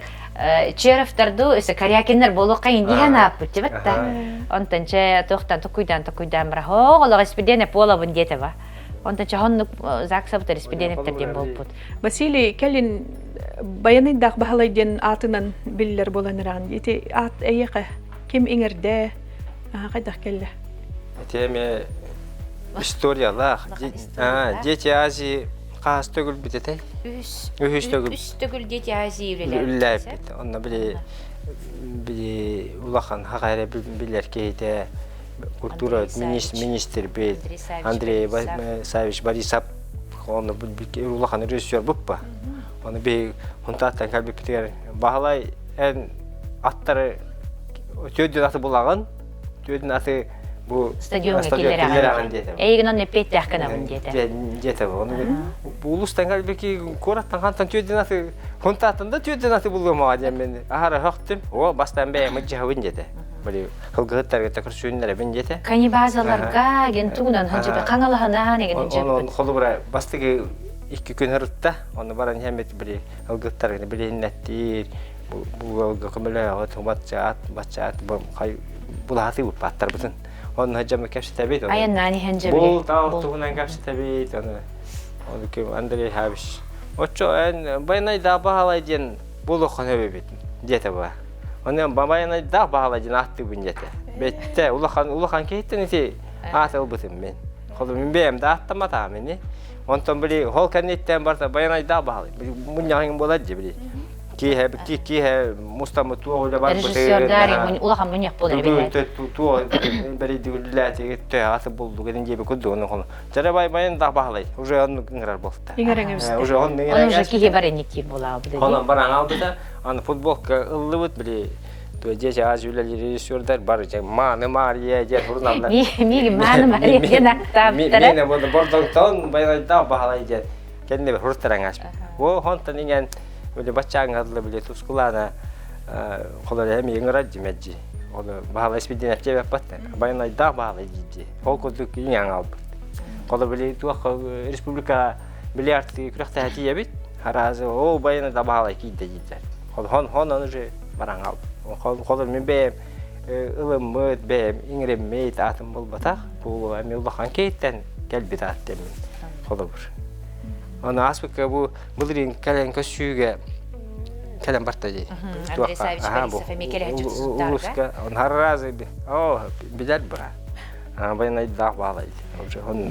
Черовтарду өссө Корякиннар буолуохха индиһэн ааппыт дебет да. Онтон че туохтан токуйдаан токуйдаан бара хоох олох испидиэнэ буолабын диэтэ ба. Онтон че хоннук ЗАГСабытар испидиэнэптер диэн буолбут. Василий кэлин Баяныйдаах Баһылай диэн аатынан биллэр буолан ыраан. Ити аат эйиэхэ ким иҥэрдэ, хайдах кэллэ? Ити эми историялаах. Дети Азии хаас төгүл бүтэтэй? Үһүс. Үһүс төгүл. Үс төгүл Дети Азии үлэлээбит. Үлэлээбит. Онно били били улахан хаха эрэ билэр киһитэ культура министр бит Андрей Савич Борисов онно улахан режиссер буппа. Оны би хунтааттан кэлбиппитигэр Баһылай эн аттары түөдүн аты булаҕын Түөдүн аты бу стадиоҥҥа киллэрэҕин диэтэ. Эйигин онно эппиэттээх гынабын диэтэ. Диэтэ Оны улустан кэлбики куораттан хантан түөдүн аты хунтааттан да түөдүн аты булуомаҕа диэн мен аһара хөхтүм. О бастан бэйэм ыдьаһабын диэтэ. Били кылгыһыттарга көрсүүннэрэбин диэтэ. Канибазаларга ген тугунан ханчыпы хаҥалаһынаан еген Онон холобура бастыгы икки күн ырытта. Оны баран иһэммит били ылгыттаргы билиннэттиир бу ыалга көмөлөөҕө туматчаат баччаат булаатыы буппааттарбытын онно дьамы кэпсэтэбит айаннаан иһэн дьэ бул тал туһунан кэпсэтэбит оны оны Андрей Хабич оччо эн байнайдаах баһалай диэн булуоххун өбүбүт диэтэ ба оны байнайдаах баһалай диэн ааттыыбын диэтэ бэттэ улахан улахан киһиттэн ити Аат ылбытым мин. Холу мин бэйэм да ааттамматаҕым ини. Онтон били ол кэнниттэн барыта Байанайдаах баһылай. Мунньаҕыҥ буолар дии били. Киэһэ киэһэ мустаммыт туох үлэ барбытын. Режиссердар улахан мунньах буолар эбит. Туох бэрийдигиллээтигит төһө булдук этин диэби курдугун хону. Дьэрэ бай байан баһылай уже оннук ыҥырар буолта. Иҥэрэҥ Уже оннук ыҥырар. Уже киһи бар инниктиир буолаабыт. Онон баран албыта. Аны футболка ыллыбыт били Дьэ аз үлэлиир режиссердар бар дьэ Мааны Мария диэн суруналлар. Миигин Мааны Мария диэн аттаабыттара. Миэнэ буолла Бордоҥтон Байанайдаах Баһылай диэн кэннибэр хуруттаран ааспыт. О онтон иҥэн били баччааҥҥа дылы били тускулаана холор эми ыҥырар дьимэдьи. Оны Баһылай Спидин эпчиэбэппат Байанайдаах Баһылай диидьи. Ол курдук иҥэн албыт. Холо били туох республика бильярд күрэхтэһэ тиийэбит. Аразы о Байанайдаах Баһылай киирдэ дииллэр. Хон хон аны же бараҥал. Холор мин бэйэм ылыммыт, бэйэм иҥириммит аатым буолбатах. Бу эми улахан киһиттэн кэлбит аат дэммин холобур. Аны ааспыкка бу былырыын кэлэн көссүүгэ кэлэн барта дии. Андрей Савич Борисов эмиэ кэлэһэ Улууска он разы о билэр быра. Байанайдаах баалай.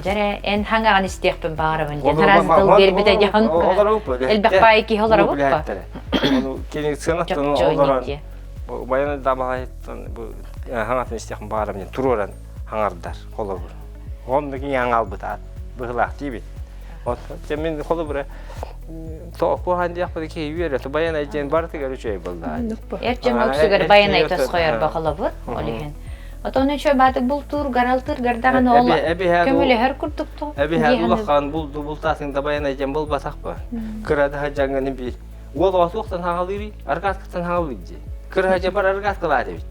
Дьэрэ эн хаҥаҕын истиэхпин баҕарабын диэн араас тыл биэрбитэ дьон элбэх баай киһи олоробут па. Ону кини сыанаттан олорон Байанайдаах баалайыттан бу хаҥатын истиэхпин баҕарабын диэн туруоран хаҥардар холобур. Онно кини хаҥалбыт аат быһылаах диибит. От мин холобура тоқухан диэхпит киһи үөрэ Байанай диэн барытыгар үчүгэй буолла. Эр дьон үксүгэр Байанай тосхойор бахалабыт ол иһин. Отон үчүгэй баатык бултуур, гаралтыыр гардаҕын ол көмөлөһөр курдук ту. Эбиһэ улахан булду бултаатын да Байанай диэн булбатах ба. Кырадаһа дьаҥҥаны биир. Уол оҕотуохтан хаҕалыырый, аргаскыттан хаҕалыыр дии. Кыраһа дьэ бар аргас кылаат эбит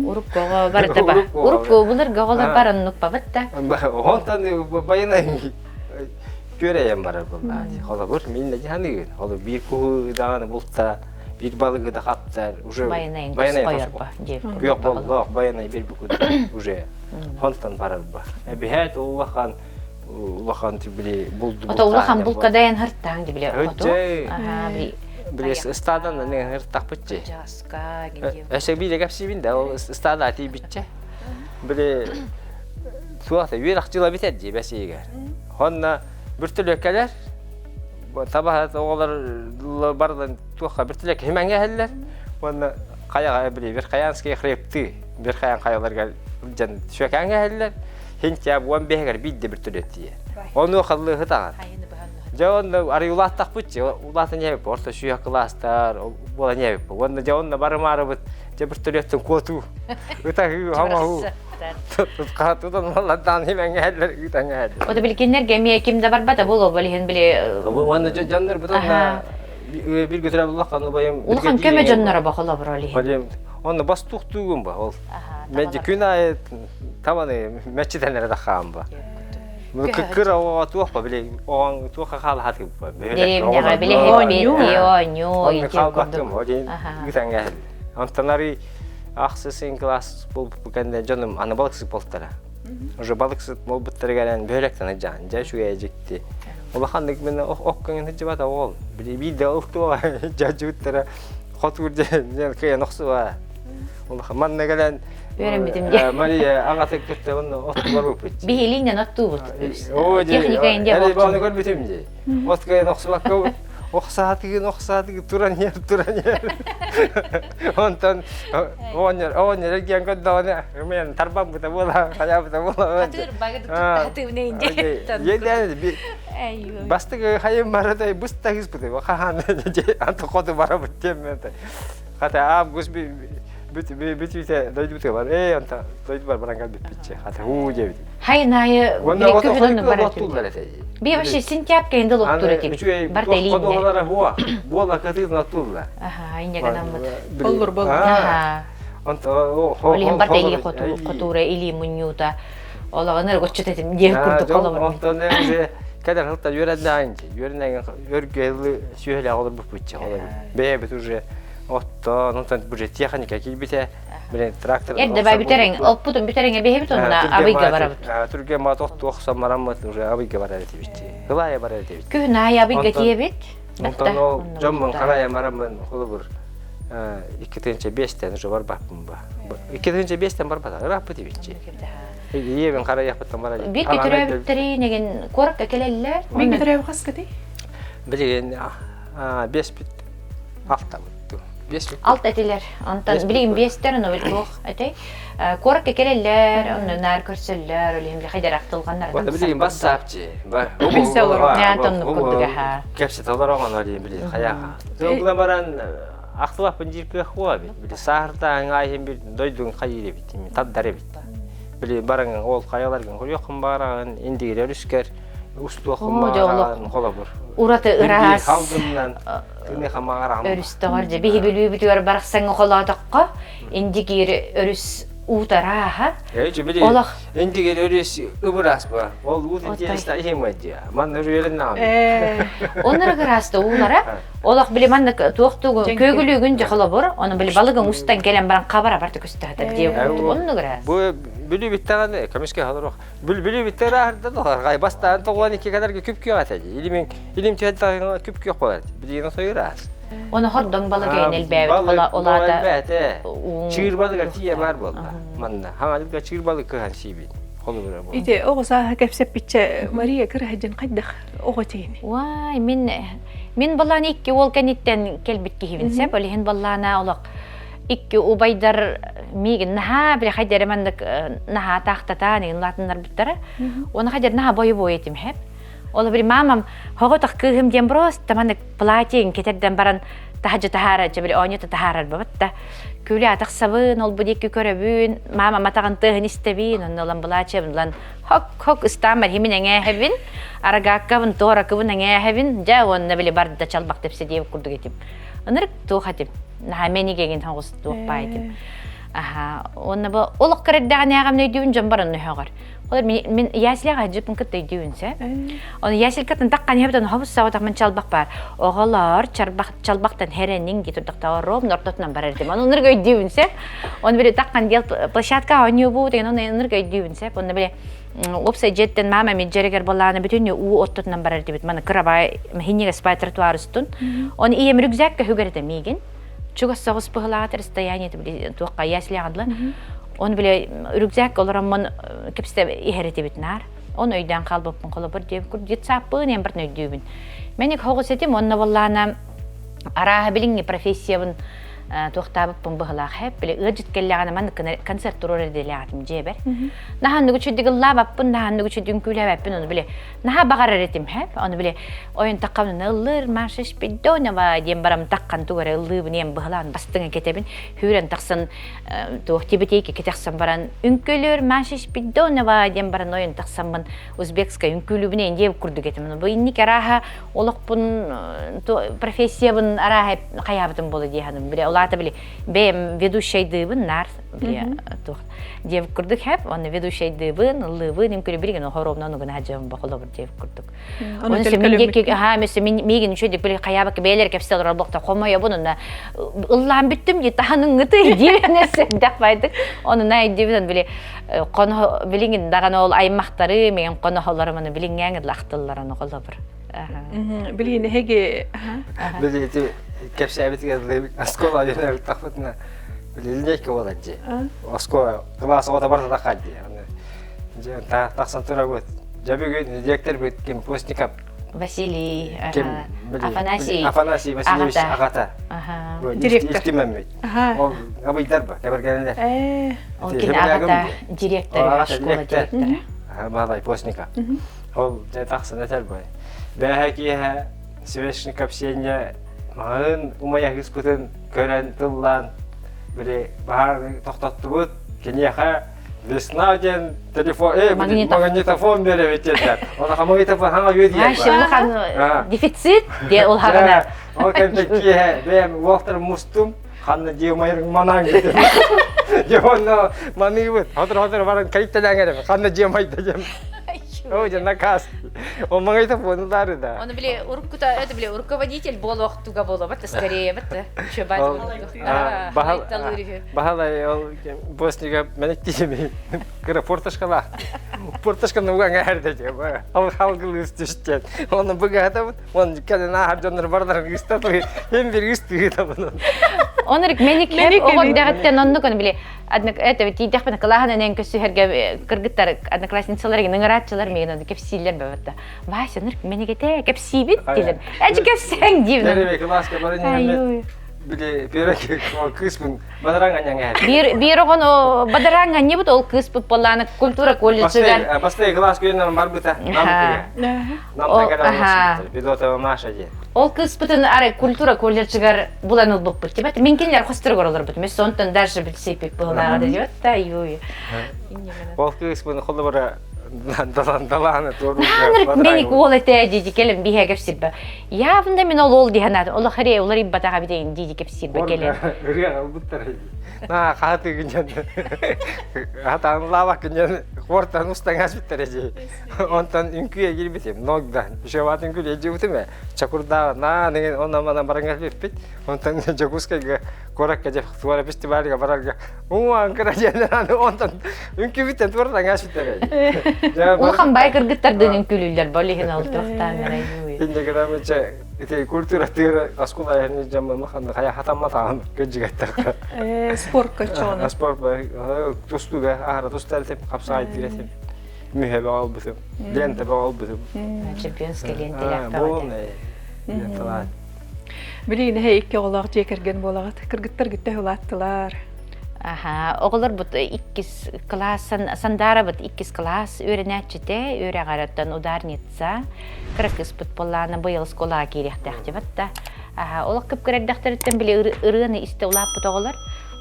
Уруккуга барыта ба. Урукку былыргы оҕолор бар оннук бабыт да. Онтон Байанай күөрэйэн барар буоллаа. Холобур, мин да дьаныгын. Холобур, биир куһу даҕаны булта, биир балыгы да хаптар, уже Байанайын Байанай қойорба. Күөх боллоох Байанай бир уже хонтон барарба. Эбиһээт улахан улахан били булду Ото улахан булка дайан хыртаан били хоту. Аха били Били ыстаадан не хыртахпытчы. Жаска Эсе бире кепсибин да ол ыстаада тиибитче. Били суохта үөрэх дьыла битэр дии бэсиигэр. Хонна бүртүлүөккэлэр табаһат оҕолор бардан туохха бүртүлүөк химэҥҥэ иһэллэр. Уонна хайаҕа били Верхоянские хребты Верхоян хайаларга дьан сүөкээҥҥэ иһэллэр. Хинтя буон бэһигэр биирдэ бүртүлүөт тиийэр. Ону халлыыһы таҕар. Дьэ онно арый улааттахпыт улаатан иһэбит орто сүүһэ кылаастар буолан иһэбит уонна дьэ онно барымаарыбыт дьэ бүртүлүөттэн куотуу ытаһыы хоҥоһуу Тутан малладаан химэҥҥэһэллэр ыытаҥҥэһэллэр. Ото билкиннэргэ эмиэ ким да барбата буолуо бу иһин били Уонна дьоннор бутанна бир көтөрө буллахха убайым улахан көмө дьонноро бо холобур ол иһин. Онно бастуктуугун ба ол. Меди күн аайы табаны мэччитэн эрэ тахаан ба. Кыра оҕо туох ба били оҕоҥ туохха хаалаһатык ба. Деревняҕа били хеппиэти оонньуу ити курдук. Ыытаҥҥа Онтон арый ахсысын класс буолбут кэннэ дьонум аны балыксыт буолтара. Уже балыксыт буолбуттарыгар эн бөһүөлэктэн дьаан дьэ үчүгэй дьикти. Улаханнык мен ох көҥүн сылдьыбата ол. Били биирдэ ол туоҕа дьадьыбыттара хотуур диэн кыйан охсуба. Улахан манна кэлэн Үөрэммитим дии. Мария аҕатын кытта онно оттулар буппут. Биһилиинэн оттуубут. Техника инде Эри көрбүтүм дии. От кыйан охсубакка охсаатыгын охсаатыгын туран иһэр туран иһэр онтон оҕонньор оҕонньор эргийэн көрдөҕүнэ мен тарбаммыта буола хайаабыта буола Хатыр багы хатыыбын инде бастык хайым барытай быста хыспыты хаһан анты хоту барабыт диэммен хата август бүтүүтэ дойдубутугар бар ээ онта дойдубар баран кэлбиппитчи хата уу диэбит Хайын-айы күһүн барар оттууллар этэ Би вообще сентябрь кэнде лоттур этибит. Бар Ходуһалара хуа буола кытыытын оттууллар. Аха, инне гынаммыт. Боллур боллур. Аха. Онто Ол бар или хотура или мунньуута. Олагыныр гоччут этим диэн курдук холобур. Онтон уже кадar хылта үөрэннээн үөрэннээн өргө сүһэлэ олорбуппутча олорбут. Бэйэбит уже оттон онтон уже техника киирбитэ Блин, трактор. Эрдэ бай бүтэрэҥ, оппутун бүтэрэҥэ биһибит онна абыйга барабыт. Түргэн мат отту охсон мараммыт уже абыйга барар этибит. Кылаайа барар этибит. Күһүн аайы абыйга тиэбит. Онтон ол дьоммун харайа мараммын холобур 2005-тен уже барбаппын ба. 2005-тен барбата, ырааппыт ибитчи. Ийэбин харайахпыттан барар. Биир төрөөбүттэрин эгин куоракка кэлэллэр. Мин төрөөбү хаскытый? Билигин беспит алтабыт. Алт этилэр. Онтон билигин биэстэр, ону туох этэй? Куоракка кэлэллэр, онно наар көрсөллөр, олиһин били хайдар ахтылҕаннар. Бата билигин бассаапчы. Билсе олорор. Антоннук курдук аха. Кэпсэтэ олорор диэн били хайаха. Тылгына баран ахтылаппын диир кыах буола бит. Били сааһыртааҥ аайын бир дойдуҥ хайыыр эбит, тардар эбит. Били бараҥ ол хайаларгын көрүөххүн баҕараҕын, индигирэр үскэр устуоххун баҕараҕын холобур. Ураты ыраас. Халгыннан Өрүстэҕэр дьэ биһи Бүлүүбүтүгэр барахсаҥҥа холоотоххо Индигиир өрүс уутарааһа олох Индигиир өрүс ыбыраас ба ол уутун тиэстэ иһимэ дьэ манна өрүөлэн наам Оннура ыраasta уулара олох били маннык туохтуугун көөгүлүүгүн дьэ холобур ону били балыгын устан кэлэн баран хабара барта көстө дии оннук ыраас Бу Бүлүү бүттэҕинэ көмүскэ холоруох Бүлүү бүттэҕинэ ырааһырда тоҕор бастаан тоҕуон икки кэлэргэ күп күөх этэ илимин Илим түһэн күп-күөх буолар. Билигин сойураас. Оны хордоҥ балык элбээбит хола олаата. Чыыр балыгар тиийэ бар буолла. Манна хаҥалыга чыыр балык кыһан сиибит. Холобура буолла. Ити оҕо сааһа кэпсэппиччэ Мария кыраһдьын хайдах оҕо тиини? Уай, мин мин балаан икки уол кэнниттэн кэлбит киһибин сеп. Ол иһин баллаана олох икки убайдар миигин наһаа били хайдары маннык наһаа таахтатаан игин улаатыннарбыттара. Оны хайдары наһаа бойу-бой этим хеп. Ол били мамам хоҕотох кыыһым диэн просто маннык платьеҥ кэтэрдэн баран таһдьа таһаара били оонньото таһаарар бабат да күлэ атахсабын ол бу диэки көрөбүн мама матаҕын тыаһын истэбин онно ылан былаачыабын ылан хок хок ыстаамар химин эҥээһэбин аргааккабын туоракыбын эҥээһэбин дьэ уонна били барда чалбах тэпсэ диэбит курдук этим ынырык туох этим наһаа мэнигэгин хоҕус туох баай этим аха уонна бу олох кэрэрдэҕинээҕим өйдүүбүн дьон баран өһөҕөр Ол мин ясляга жиппин кытта өйдүүбүн сэ. Оны ясилкатын таккан иһэбит хобус саҕатах мин чалбах бар. Оҕолор чарбах чалбахтан херенин ди турдахта ровно ортотунан барар этим. Оны ынырга өйдүүбүн сэ. Оны били таккан дел площадка оонньуубу деген оны ынырга өйдүүбүн сэ. Оны били уопсай дьиэттэн мама мен дьэригэр боллаана бүтүн уу оттотунан барар дибит. Маны кырабай хиннеге спай тротуар устун. Оны ийэм рюкзакка хүгэр этэ миигин. Чугас соҕус быһылаатар расстояние били туохха ясляҕадла. Оны били рюкзак олороммун кэпсэтэ иһэр этибит наар. Оны өйдөөн хаалбыппын холобур диэбит курдук детсаппын эн бартын өйдүүбүн. Мен хоҕус этим онно боллаана арааһа билиҥҥи профессиябын туохтаабыппын быһылаах хэп били ыалдьыт кэллэҕинэ маннык концерт туруор эрдэлээҕитим дьиэбэр. Наһаа үчүдүк ыллаабаппын, наһаа үчүдүк үҥкүүлээбэппин ону били наһаа баҕарар этим хэп ону били ойон таххабын ыллыр Маша Спиридонова диэн барам таххан тугу эрэ ыллыыбын иэн быһылаан бастыҥа кэтэбин хүүрэн тахсан туох тибетейки кэтэхсэн баран үҥкүлүр Маша Спиридонова диэн баран ойон тахсаммын узбекскай үҥкүүлүүбүн диэн курдук этим бу инник арааһа олохпун профессиябын арааһа хайаабытым буола дии ханым били олаата били бэйэм ведущайдыыбын наар били туох диэбит курдук хэп онно ведущайдыыбын ыллыыбын үҥкүлү билигин хоромно онугун хаджабын бохолобур диэбит курдук Оны мин диэки аhaa мөссө мин миигин үчүгэй били хайаабакка бэйэлэр кэпсэ олорор буолта хомойобун онно ыллаан бүттүм дии таһаныҥҥыты диэбинэ сэрдэх байдык ону найдибин били хоно билиҥин даҕаны ол аймахтары миигин хоноһолорум аны билиҥҥээҥ ылахтыллар аны холобур Билигин эһиги Били ити кэпсээбитигэр оскуола диэн ырыттахпытына били линейка буолар дии. Оскуола кылаас оҕото барыта таххар дии. Дьэ тахсан турабыт. Дьэ бүгүн дириэктэрбит Ким Постников Василий Ким Афанасий Афанасий Васильевич аҕата. Директор. Илтимэммит. Ол абыйдар ба, кэбэргэнэлэр. Ол кини аҕата директор, школа директора. Баалай Постников. Ол дьэ тахсан этэр бай. Бээһэ киэһэ Свешников Сеня маҕаһыын умайа ыспытын көрөн тыллаан били баһаар тохтоттубут. Киниэхэ Весна диэн телефон, магнитофон биэрэбит диэтэ. Оны магнитофон хаҥа үө диэн. Дефицит диэ ол хаҕана. Ол кэннэ киэһэ бэйэм уолтар мустум, ханна дьиэ умайрын манаан кэтим. Дьэ онно маныыбыт. Хотор-хотор баран кэриттэлээн эрэ. Ханна дьиэ умайда диэн. О, дьэ наказ. Ол магнитофону дары да. Оны били уруккута это били руководитель буолуохтуга буолабат, скорее бат. Баһалай ол Боснига мэниктиими кыра порташкалаах. Порташканы уган ээрдэ Ал халгылыыс түстен. Оны быгаатабыт, он кэлэн ааһар дьоннор бардарын ыыстатыы, hem bir ыыстыытабын. Онрик меник хеп оҕо дэҕиттэн оннук оны били. Это тиийдэхпинэ кылааһынан эн көссүһэргэ кыргыттар одноклассницалар игин ыҥырааччылар миигин ону кэпсииллэр бэбэтта. Вася ныр менигете кэпсиибит диилэр. Эчи кэпсээҥ диибин. Первый класска баран иһэммит били первый кыыспын бадараҥ анньаҥ Биир биир оҕону бадараҥ анньыбыт ол кыыспыт буоллаана культура колледжыгар. Бастакы класс күнүнэн барбыта. Пилотова Маша диэн. Ол кыыспытын арай культура колледжыгар булан ылбыппыт тибет. Мин кинилэр хосторугар олорбутум. Өссө онтон дальше билсиппит буолааҕа да диэт да ю. Ол кыыспын холобура далааны туорууга. Мени уол этэ диди келин биһэ кепсирбе. Явно мин ол ол диһанат. Олох хере улар иббатаға бидейин диди кепсирбе келин. Ырыа ылбыттар. На хааты гинен. Хатан лава гинен хортан устаңас биттер эжи. Онтон үҥкүүгэ киирбитим, ногда. Үшөбаат үҥкүүлүү дьиэбитим ээ. Чокурдааҕы наа деген онно манан баран кэлбиппит. Онтон Дьокуускайга куоракка дьэ туора фестивальга барарга уҥуаҥ кыра диэн аны онтон үҥкүүбүттэн туора таҥаас бүтэрэ. Улахан бай кыргыттардыын үҥкүүлүүллэр бол иһин ол туохтаан Инде грамыча ити культура тыыра оскуола айаны дьаммы ханна хайа хатамматаҕын кыдьыгаттар. Спортка чону. Спорт тустууга аһара тустар этим, хапсаҕай тиретим. Мүһэ бөҕө албытым, лента бөҕө албытым. Чемпионскай лентэлээх бөҕө. Ленталаат. Билигин эһэ икки оҕолоох дьиэ кэргэн буолаҕыт. Кыргыттар гитте улааттылар. Аха, оҕолорбут иккис класс Сандаарабыт иккис класс үөрэнээччитэ, үөрэҕэр ударница. Кыра кыыспыт буоллаана быйыл оскуолаҕа киириэхтээх дьыбат да. Аха, олох кып-кыра эрдэхтэриттэн били ырыаны истэ улааппыт оҕолор.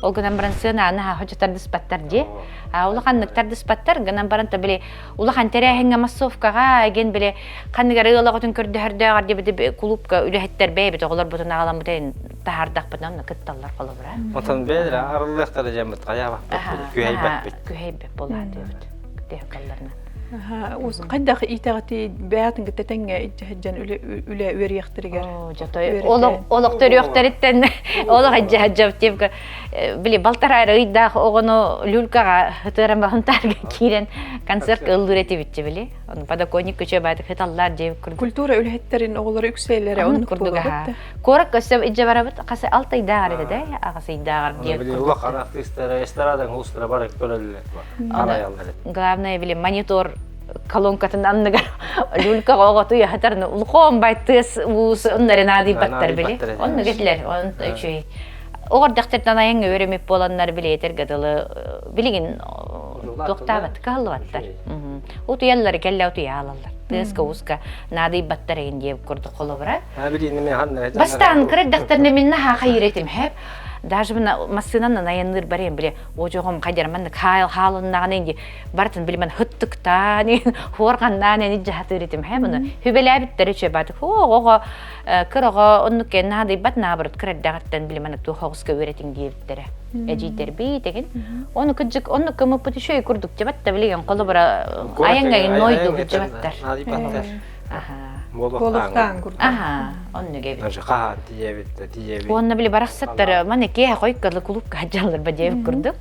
Ол гынан баран сыанааны хаһа тардыспаттар дии. Улаханнык тардыспаттар гынан баран та били улахан тэрээһиҥҥэ массовкаҕа эгин били ханныгар ыал оҕотун көрдөһөрдөөҕөр диэбити кулуупка үлэһиттэр бэйэбит оҕолорбутун аҕаламмытын таһаардахпытына онно кытталлар холобура. Отон бэйэлэрэ арыллыахтара дьэммит хайаабаппыт күһэйбэппит. Күһэйбэт буолаатыбыт. Күһэйбэт Хайдах иитэҕити бэйэтин кытта тэҥҥэ илдьэ үлэ үөрүйэхтэригэр. Олох төрүөхтэриттэн олох илдьэ били балтараа эрэ ыйдаах оҕону люлькаҕа ытыаран баһынтаарга киирэн концертка ыллыыр этибитчи били. Ону подоконник күчө баатык хыталлар дьиэ курдук. Культура үлэһиттерин оҕолоро үксээлэрэ оннук курдук аха. Куоракка өссө илдьэ барабыт хас алта ыйдааҕар этэ да аҕыс ыйдааҕар диэн курдук. Улахан артыыстара эстрадаҥ устара бары көрөллөр. Главное били монитор колонкатын анныгар люлькаҕа оҕоту яһатар улхон бай тыас уус оннары наадыйбаттар били. Оннук этилэр. Он үчүгэй. Оҕордохтортон айаҥҥа үөрэммит буоланнар билиэтэргэ дылы билигин туохтаабат кыһаллыбаттар. Утуйаллар кэллэ утуйа алаллар. Тыаска ууска наадыйбаттар эгин диэбит курдук холобура. Бастаан кыра эрдэхтэринэ мин наһаа хайыр этим хэп. Даже мына массыынанан айанныыр барыам били одьоҕум хайдара маннык хаалыннаҕына инди барытын били ман хыттыктаан хуорҕаннаан эни дьаһатыыр этим һэ муну хүбэлээбиттэр үчү баатык оҕо кыр оҕо оннук наадыйбат наабырыт кыр эрдэҕиттэн били маннык туох оҕуска үөрэтиҥ диэбиттэрэ эдьиийдэрбит эгин ону кыдьык оннук кымыппыт үчүгэй курдук дьабатта билигин холобура айанга нойду дьабаттар Буолуохтаан курдук. Аха, оннук эбит. Даже хаһан тиийэбит да тиийэбит. Уонна били барахсаттар маны киэһэ хойуккалы кулуупка сылдьаллар ба диэбит курдук.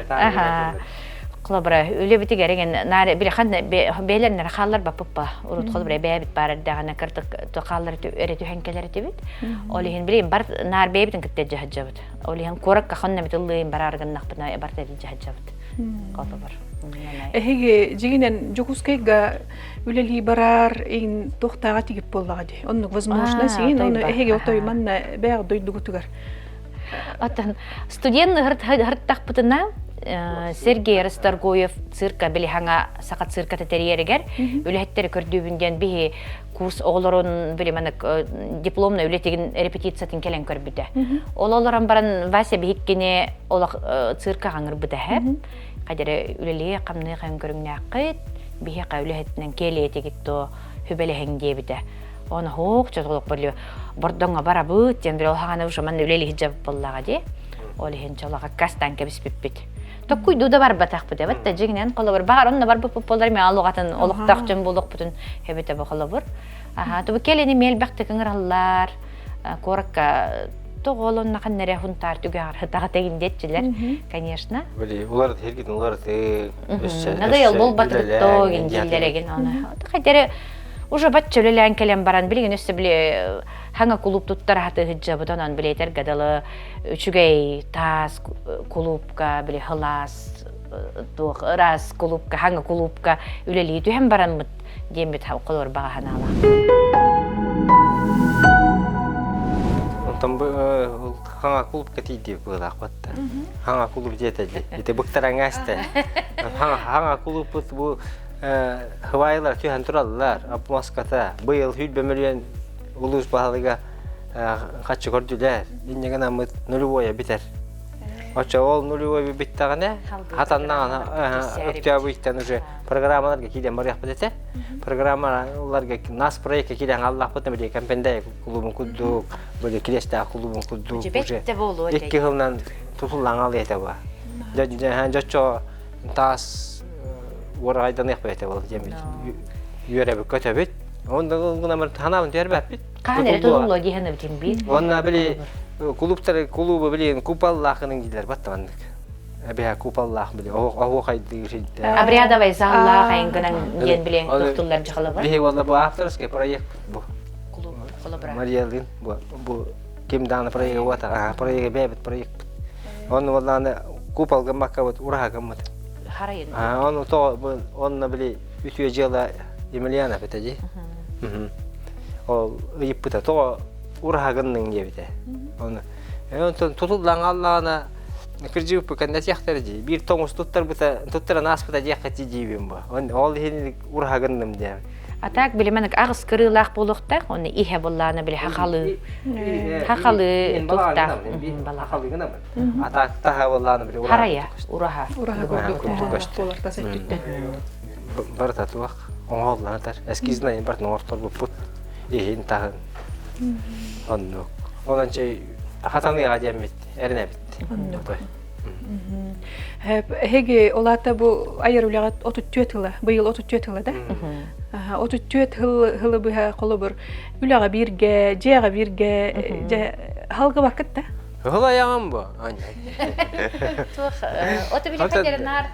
Аха. Холобура, үлэбитигэр эгин наары били ханна бээлэрнэр хааллар баппыппа. Урут холобура бэйэбит баар эрдэҕинэ кырдык хааллар эрэ түһэн кэлэр этибит. Ол иһин билигин бар наар бэйэбитин кытта дьаһаджабыт. Ол иһин куоракка ханна бит ыллыйын бараар гыннахпына барта дьаһаджабыт. Холобур. Эһиги дьигинэн Дьокуускайга үлэлии барар иин туохтааҕа тигип буоллаҕа дии. Оннук возможность иин ону эһиги отой манна бэйэҕ дойдугутугар. Оттон студент ыһыртахпытына Сергей Расторгуев цирка били хаҥа саха цирката тэрийэригэр үлэһиттэри көрдүүбүн диэн биһи курс оҕолорун били манык дипломная үлэтигин репетициятын кэлэн көрбүтэ. Ол олорон баран Вася биһиккини олох циркаҕа ыҥырбыта һэ. Хадere үлэлиэ хамныы хэн көрүҥнээххит биһиэхэ үлэһитинэн киэлиэтигит дуо хүбэлэһиҥ диэбитэ. Оны хоох чотолох болю бордоҥҥо барабыт диэн били ол хаҕана уже манна үлэлиһи дьабып буоллаҕа дии. Ол иһин чолоҕа кастан кэбиспиппит. Токкуйдуу да барбатахпыт эбит да дьиҥинэн холобур баҕар онно барбыппыт буоллар мен алуҕатын олохтоох дьон буолуохпутун эбитэ бу холобур. Аха тубу кэлини миэлбэхтик ыҥыраллар куоракка тоҕо олонно ханна эрэ хунтаар түгэҕэр хытаҕа тэгин диэччилэр конечно Били уларыт хиргитин уларыты Надоел болбатыгыттоо гин дииллэрэгин оны. Хайдары Уже бачча үлэлээн кэлэн баран билигин өссө били хаҥа кулууп туттар хатыһыджабыт онон билетер гадалы үчүгэй таас кулуупка били хылаас туох ыраас кулуупка хаҥа кулуупка үлэлии түһэн бараммыт диэммит холор баҕа санаалаах. Онтон бу хаҥа кулуупка тиийдии быылаах батта. Хаҥа кулууп диэтэ дии. Ити быктараҥаста. Хаҥа кулууппут бу хыбайылар түһэн тураллар. Москвата быйыл 100 мөлүйүөн улуус баһылыга хаччы көрдүлэр. Инньэ гынаммыт нулевое бүтэр. Оччо ол нулевой бүттэҕинэ хатаннаҕына октябрьтан уже программаларга киирэн барыахпыт этэ. Программаларга нас проекка киирэн аллахпыт били Кэмпэндэйэ кулуубун курдук, били Кириэстээх кулуубун курдук уже икки сылынан тутуллан алый этэ ба. Дьоччо таас уораҕайданыахпыт этэ ол диэн үөрэбит көтөбүт. Онда гынан ханаабын түһэрбэппит. Хаһан эрэ тутуллуо диэһэн эбитин биир. Уонна били кулууптары кулуубу били купаллаахының диилэр баттаманнык. Эбиһэ купаллаах били оһуохайдыыр сирдэ. Обрядовай заллаах айынгынан диэн билен тохтуллар дьахалаба. Биһи уолла бу авторский проект бу. Кулууп холобура. Мариялын бу бу ким дааны проекты уата проекты бэбит проект. Он уоллааны купол гыммаккабыт ураһа гыммыт. Харайын. Оны то онно били үтүө дьыала Емельянов этэ дии. Ол ыйыппыта тоҕо ураһа гынныҥ диэбитэ. Оны онтон тутуллан аллаҕына кырдьыбыппы кэннэтиэхтэрэ дии. Биир тоҥус туттарбыта туттаран ааспыта диэххэ диибин бу. Ол иһин ураһа гынным диэн. А так билимэн аҕыс кырыылаах буолуохтаах, оны иһэ буллаана били хахалы. Хахалы туохтаах. А так таһа буллаана били ураһа. Харайа, ураһа. Ураһа курдук буолар өттүттэн. Барыта туох оҥоһуллан эскизнай барытын оҥорторбуппут иһин таһын оннук онон чэй хатаныаҕа диэммит эрэнэбит оннук Эһиги олата бу айар үлэҕит 34 тыла, быйыл 34 тыла да? 34 хылы быһа холобур үлэҕэ бииргэ, дьиэҕэ бииргэ, дьэ халгыбаккыт да? Хыл айаҕым бу. Туох, ото били хадернар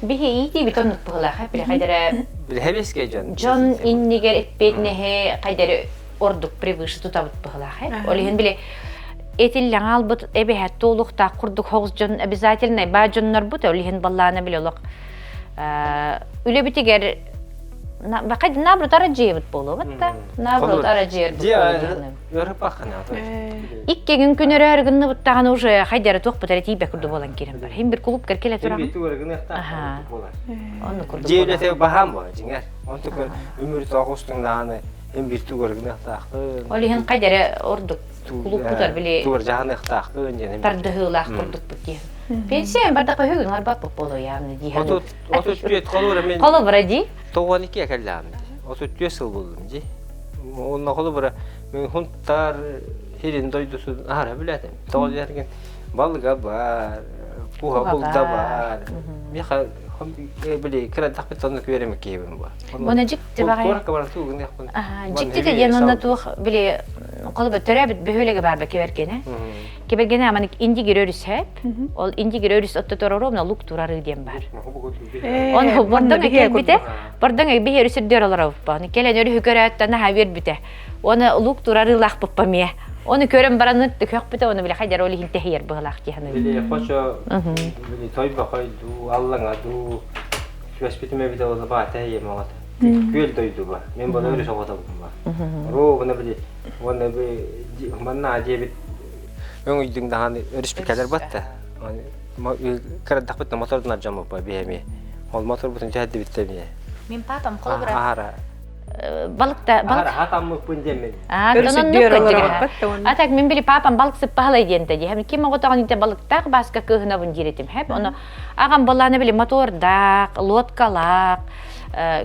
Биһи иитиибит оннук быһыылаах били хайдара Билэбискэй дьон. Дьон иннигэр эппиэтинэһи хайдары ордук превыше тутабыт быһыылаах. Ол иһин били этиллэҥ албыт эбэһэт туолуохтаах курдук хоҕус дьон обязательно баа дьоннорбут ол иһин баллаана били олох үлэбитигэр наоборот арадьыйабыт буолуо да наоборот арадьыйарбыт буолуо Иккигин күн өрөөр гынныбыттаҕына уже хайдары туохпут эрэ тиийбэт курдук буолан киирэн бар. Хин бир кулуп кэлэ туран. Онну курдук. Дьиэ үлэтэ баһаам буолар дьиҥэр. Онтук өмүр тоҕустуҥ хин бир тугар гыныахтаахпын. Ол иһин хайдары ордук кулуппутар били тугар жаһаныахтаахпын диэн. Тардыһыылаах курдукпут диэн. Пенсия бардакка хүгүн арбат боло яамны дии. 34 холобура мен. Холобура дии. 92 кэллэҕим дии. 34 сыл болдум дии. Онно холобура мен хунтар хирин дойдусун аһара билэтим. Тоҕо диэрген балыга бар, куха булда бар. Миха били кырадахпыт онно күөремик киһибин бу. Уна дьикти баҕай. Куоракка баран тугун яхпын. Дьикти диэн онно туох били холобура төрөөбүт бөһүөлэгэ бар ба кибергене. Кибергене аманык индигир өрүс хэп. Ол индигир өрүс отто ровно лук турары диэн бар. Он бордоҥ кэлбитэ, бордоҥ биһи өрүс үрдүөр олоробуппа. Кэлэн өрүһү көрөөттөн наһаа үөрбүтэ. Оны лук турарыылаахпыппа миэ. Оны көрөн баран төхөхпүтэ, оны биле хайдар ол иһин тэһийэр быһылаах диһаны. Били хочо били тойбохой дуу, аллаҥа дуу, түбэспитим эбитэ ол баа тэһийэ маҕата. Күөл дойду ба. Мен бала өрүс оҕотобун ба. Ровно били уонна би манна диэбит өҥүйдүҥ даҕаны өрүспүт кэлэр батта. Кырадахпыт мотордун дьоммуппа биһэми. Ол моторбутун түһэрдибит эмиэ. Мин папам холобура Аһара балыкта балык хатаммыппын диэммин. А так мин били папам балык сыппаһалай диэнтэ дии. Ким оҕотоҕун инте балыктаах бааска кыыһынабын диир этим. Хэп ону аҕам балаана били мотордаах, лодкалаах,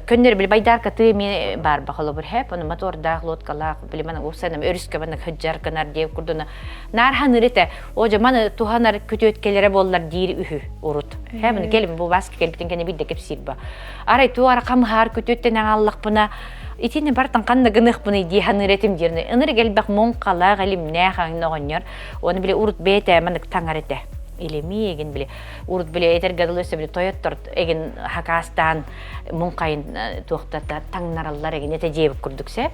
көннөрү били байдарка тыы бар бахолобур хэп ону мотордаах, лодкалаах били мана уопсайынан өрүскэ мана хыджар гынар диэ курдуна наар ханыр этэ. О маны туһанар күтүөткэлэрэ буоллар диир үһү урут. Хэп келим бу баска келбитин кэнэ бирде кэпсиир ба. Арай туара хамыһаар күтүөттэн аҥааллахпына итини бартан ханна гыныахпыный дии саныыр этим диирни. Ынырык элбэх муҥхалаах, илимнээх аҥна оҕонньор. Оны били урут бэйэтэ манык таҥар этэ. Илими эгин били урут били этэргэ дылы өссө били тойоттор эгин хакаастаан муҥхайын туохтата таҥнараллар эгин этэ диэбит курдук сэ.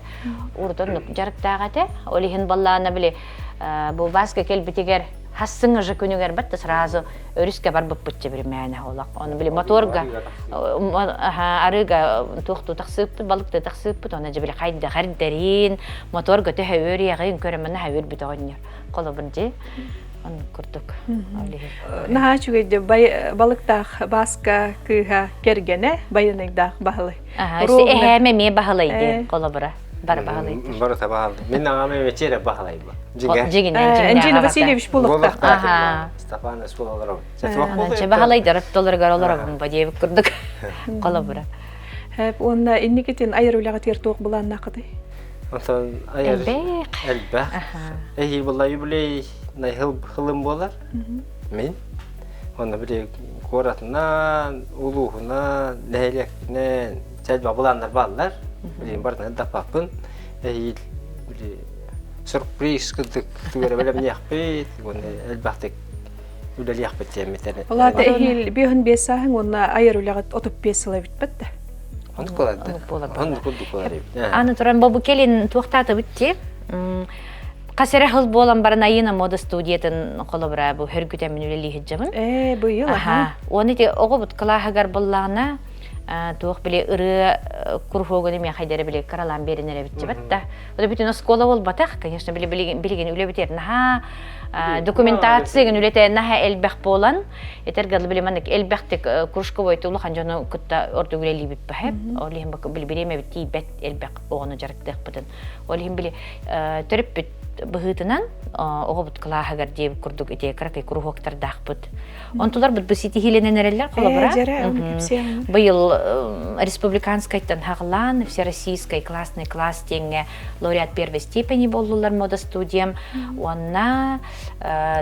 Урут оннук дьарыктаах этэ. Ол иһин баллаана били бу Васка кэлбитигэр хассыҥ ыжы күнүгэр батта сразу өрүскэ барбыппытча биримээнэ олох. Ону били моторга арыыга туохтуу тахсыыппыт, балыкты тахсыыппыт, оны же били хайдах эрдэрин, моторга төһө үөрүйэҕин көрөмөн наһаа үөрбүт оҕонньор. Холобур дьи он курдук. Наһаа үчүгэй балыктаах Бааска кыыһа кэргэнэ байыныйдаах баһылай. Эһээм эмиэ баһылай диэн холобура. Бар баһылай. Барыта баһылай. Мин аҕам эмиэ баһылай бу. Дьигинэн Анжина Васильевич булуктаах. Степан олорор. Баһылайдар оттолоругар олоробун ба диэбит курдук холобура. Уонна инникитин айар үлэҕитигэр туох былааннааххытый? Онтон айар элбэх. Элбэх. Эһи була юбилей хылым буолар. Мин. Онно били куоратынан, улууһунан, нэһилиэкпинэн сэлбэ былааннар бааллар. Билигин барытын даппаппын. Эһиил били сюрприз кырдык тугу эрэ бэлэмниэхпит, уонна элбэхтик үлэлиэхпит диэммит. Ол аата эһиил биэһин биэс сааһыҥ уонна айар үлэҕит 35 сыл эбит да? Оннук буолар да. Оннук курдук буолар эбит. Аны туран бу кэлин туохтаатыбыт дии. Хас эрэ хыл буолан баран Айына мода студиятын холобура бу хөргүтэммин үлэлии сылдьабын. Ээ, быйыл аха. Уонна ити оҕобут кылааһыгар буллаҕына туох били ырыа куруһуогун эмиэ хайдары били кыралаан биэринэр эбит да. Ол бүтүн оскуола буолбатах, конечно, били билигин үлэбитигэр наһаа документация үлэтэ наһаа элбэх буолан, этэргэ били маннык элбэхтик кружковой улахан дьону кытта ордук үлэлиибит баһып. Ол иһин били бириэмэбит тиийбэт элбэх оҕону дьарыктыахпытын. Ол иһин били төрөппүт быһыытынан оҕобут кылааһыгар диэбит курдук ити кыракый куруһуоктардаахпыт. Онтуларбыт бу ситиһиилэнэн эрэллэр холобура. Быйыл республиканскайтан хаҕылаан всероссийскай классный класс диэҥҥэ лауреат первой степени буоллулар мода студиям. Уонна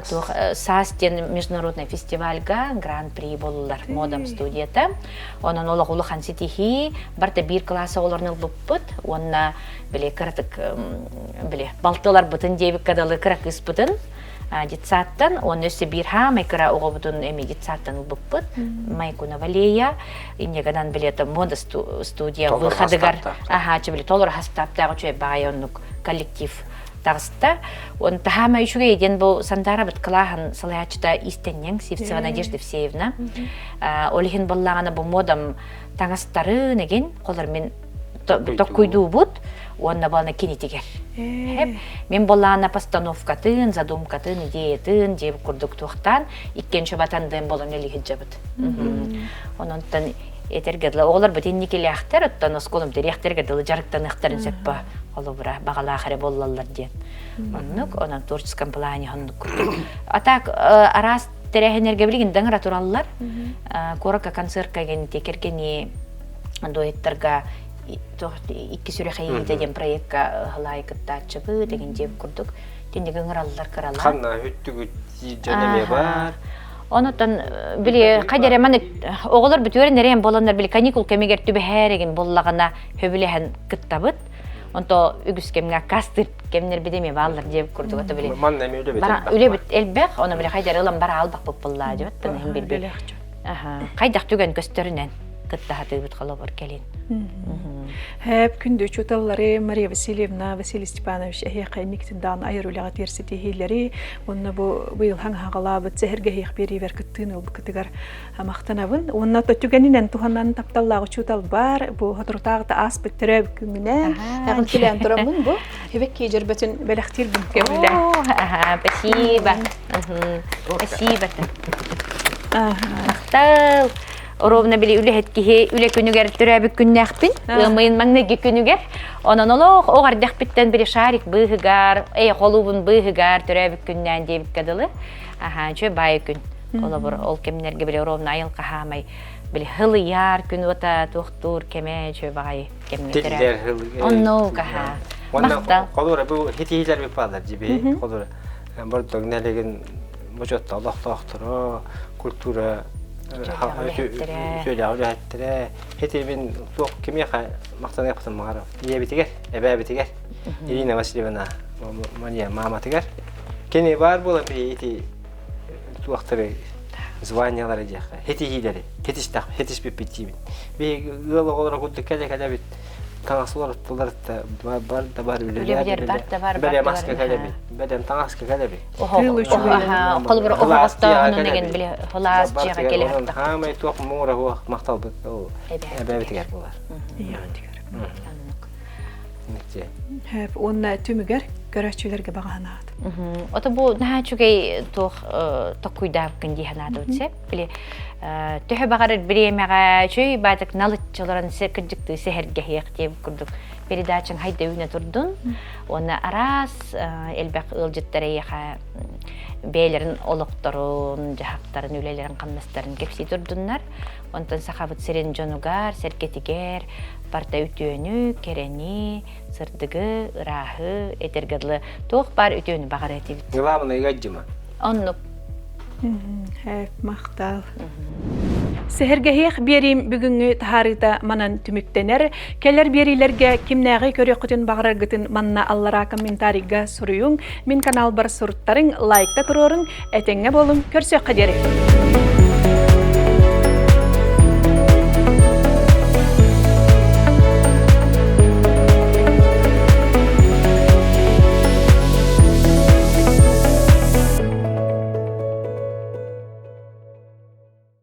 туох САС диэн международный фестивальга гран-при буоллулар модам студията. Онон олох улахан ситиһии барыта биир кылаас оҕолорун ылбыппыт уонна били кыратык били балтыларбытын диэбиккэ дылы кыра кыыспытын детсадтан уонна өссө биир хаамай кыра оҕобутун эми детсадтан ылбыппыт Майкунова Лея инньэ били это мода студия выходыгар аха били толору хастааптаах үчүгэй баай оннук коллектив таҕыста. Он таһаама үчүгэй диэн бу Сандарабыт кылааһын салайааччыта истэнньэҥ Сивцева Надежда Евсеевна. Ол иһин боллаҕына бу модам таҥастарын эгин холор мин токкуйдуубут уонна буолна кинитигэр. Мин боллаана постановкатын, задумкатын, идеятын дьиэбит курдук туохтаан иккинчи батандыын болон элиһиджабыт. Ононтон этэргэ дылы оҕолор бу инникилээхтэр оттон оскуолам дириэктэргэ дылы дьарыктаныахтарын сөп ба холобура баҕалаах эрэ буоллаллар диэн. Оннук онон творческом плане оннук курдук. А так араас тэрээһиннэргэ билигин да тураллар. Куоракка концертка генти кэргэни дуэттарга икки сүрэх эйиитэ диэн проекка хылаай кыттааччыбыт деген диэбит курдук тинник ыҥыраллар кыралар. Ханна үттүгүт дьон эмиэ бар. Онотон били хайдара маны оҕолор бүтүөрэн эрээн боланнар били каникул кэмигэр түбэһээригин боллаҕына хөбүлэһэн кыттабыт. Онто үгүс кэмҥэ аккаастыыр кэмнэрбит эмиэ бааллар диэбит курдук ото били. Манна эмиэ үлэбит элбэх. Үлэбит элбэх, ону били хайдара ылан бара албаппыт буллаа дьыбыт тыныһын билбит. Хайдах түгэн көстөрүнэн кыттаһатыыбыт холобур кэлин. Хэп күндү учууталлары Мария Васильевна, Василий Степанович эһиэхэ инниктин даҕаны айар үлэҕэ тиэрситиһиилэри уонна бу быйыл хаҥаҕалаабыт сэһэргэһиэх биэриибэр кыттыыны ылбыккытыгар махтанабын. Уонна түгэнинэн туһанан тапталлаах учуутал бар, бу соторутааҕыта ааспыт төрөөбүт күҥҥүнэн эҕэрдэлээн тураммын бу Хибекки дьөрбөтүн бэлэхтиирбин көҥүллээн. Спасибо. Спасибо. Махтал. Ровно били үлэһит киһи үлэ күнүгэр төрөөбүт күннээхпин. Ыамыйын маҥнайгы күнүгэр. Онон олох оҕ эрдэхпиттэн били шарик быыһыгар, эй холуубун быыһыгар төрөөбүт күннээн диэбиккэ дылы. Аха, үчүгэй баайы күн. Холобур, ол кэмнэргэ били ровно айыл хаһаамай били хылыйар күн уота туохтуур кэмэ үчүгэй баҕайы кэмҥэ төрөөбүт. Оннук аха. Махтал. Холура бу хитиилэр биппалар дьиби. Холура бордоҥ нэлигин бочуотта олохтоохторо, культура үтүөлээх үлэһиттэрэ. Хити мин туох кимиэхэ махтаныахпытын баҕарабын. Ийэбитигэр, эбээбитигэр, Ирина Васильевна Мария мааматыгар. Кини баар буолан биһи ити туохтары званиялары диэххэ хетиһиилэри хетистэх хетиспиппит диибин. Биһиги ыал оҕолоро курдук кэлэ-кэлэбит таҥас уларыттылар да бар да бар үлэлээр бар да бар бэлэм аска кэлэбит бэлэм таҥаска кэлэбит. Холобур оһоҕостоохунун деген били хылаас дьиэҕэ кэлэ Хаамай туох муҥура хуох махталбыт ол эбэбитигэр буолар. Уонна түмүгэр көрөөччүлэргэ баҕаһынаат. Ото бу наһаа үчүгэй туох токкуйдаабыккын дии санаатыбыт сеп. Били төһө баҕарар бириэмэҕэ үчүгэй баатык налыччыларын кырдьыктыы сэһэргэһиэх диэбит курдук передачаҥ хайда үүнэ турдун. Уонна араас элбэх ыалдьыттар эйиэхэ бэйэлэрин олохторун, дьаһахтарын, үлэлэрин, хамнастарын кэпсии турдуннар. Онтон Сахабыт сирин дьонугар, сэргэтигэр барыта үтүөнү, кэрэни, сырдыгы, ырааһы, этэргэ дылы туох баар үтүөнү баҕарыа этибит. Главное ыгадьыма. Оннук. Махтал. Сэһэргэһиэх биэриим бүгүҥҥү таһаарыыта манан түмүктэнэр. Кэлэр биэриилэргэ кимнээҕи көрүөххүтүн баҕараргытын манна аллараа комментарийга суруйуҥ. Мин каналбар суруттарыҥ, лайкта туруоруҥ, этэҥҥэ буолуҥ, көрсүөххэ диэри.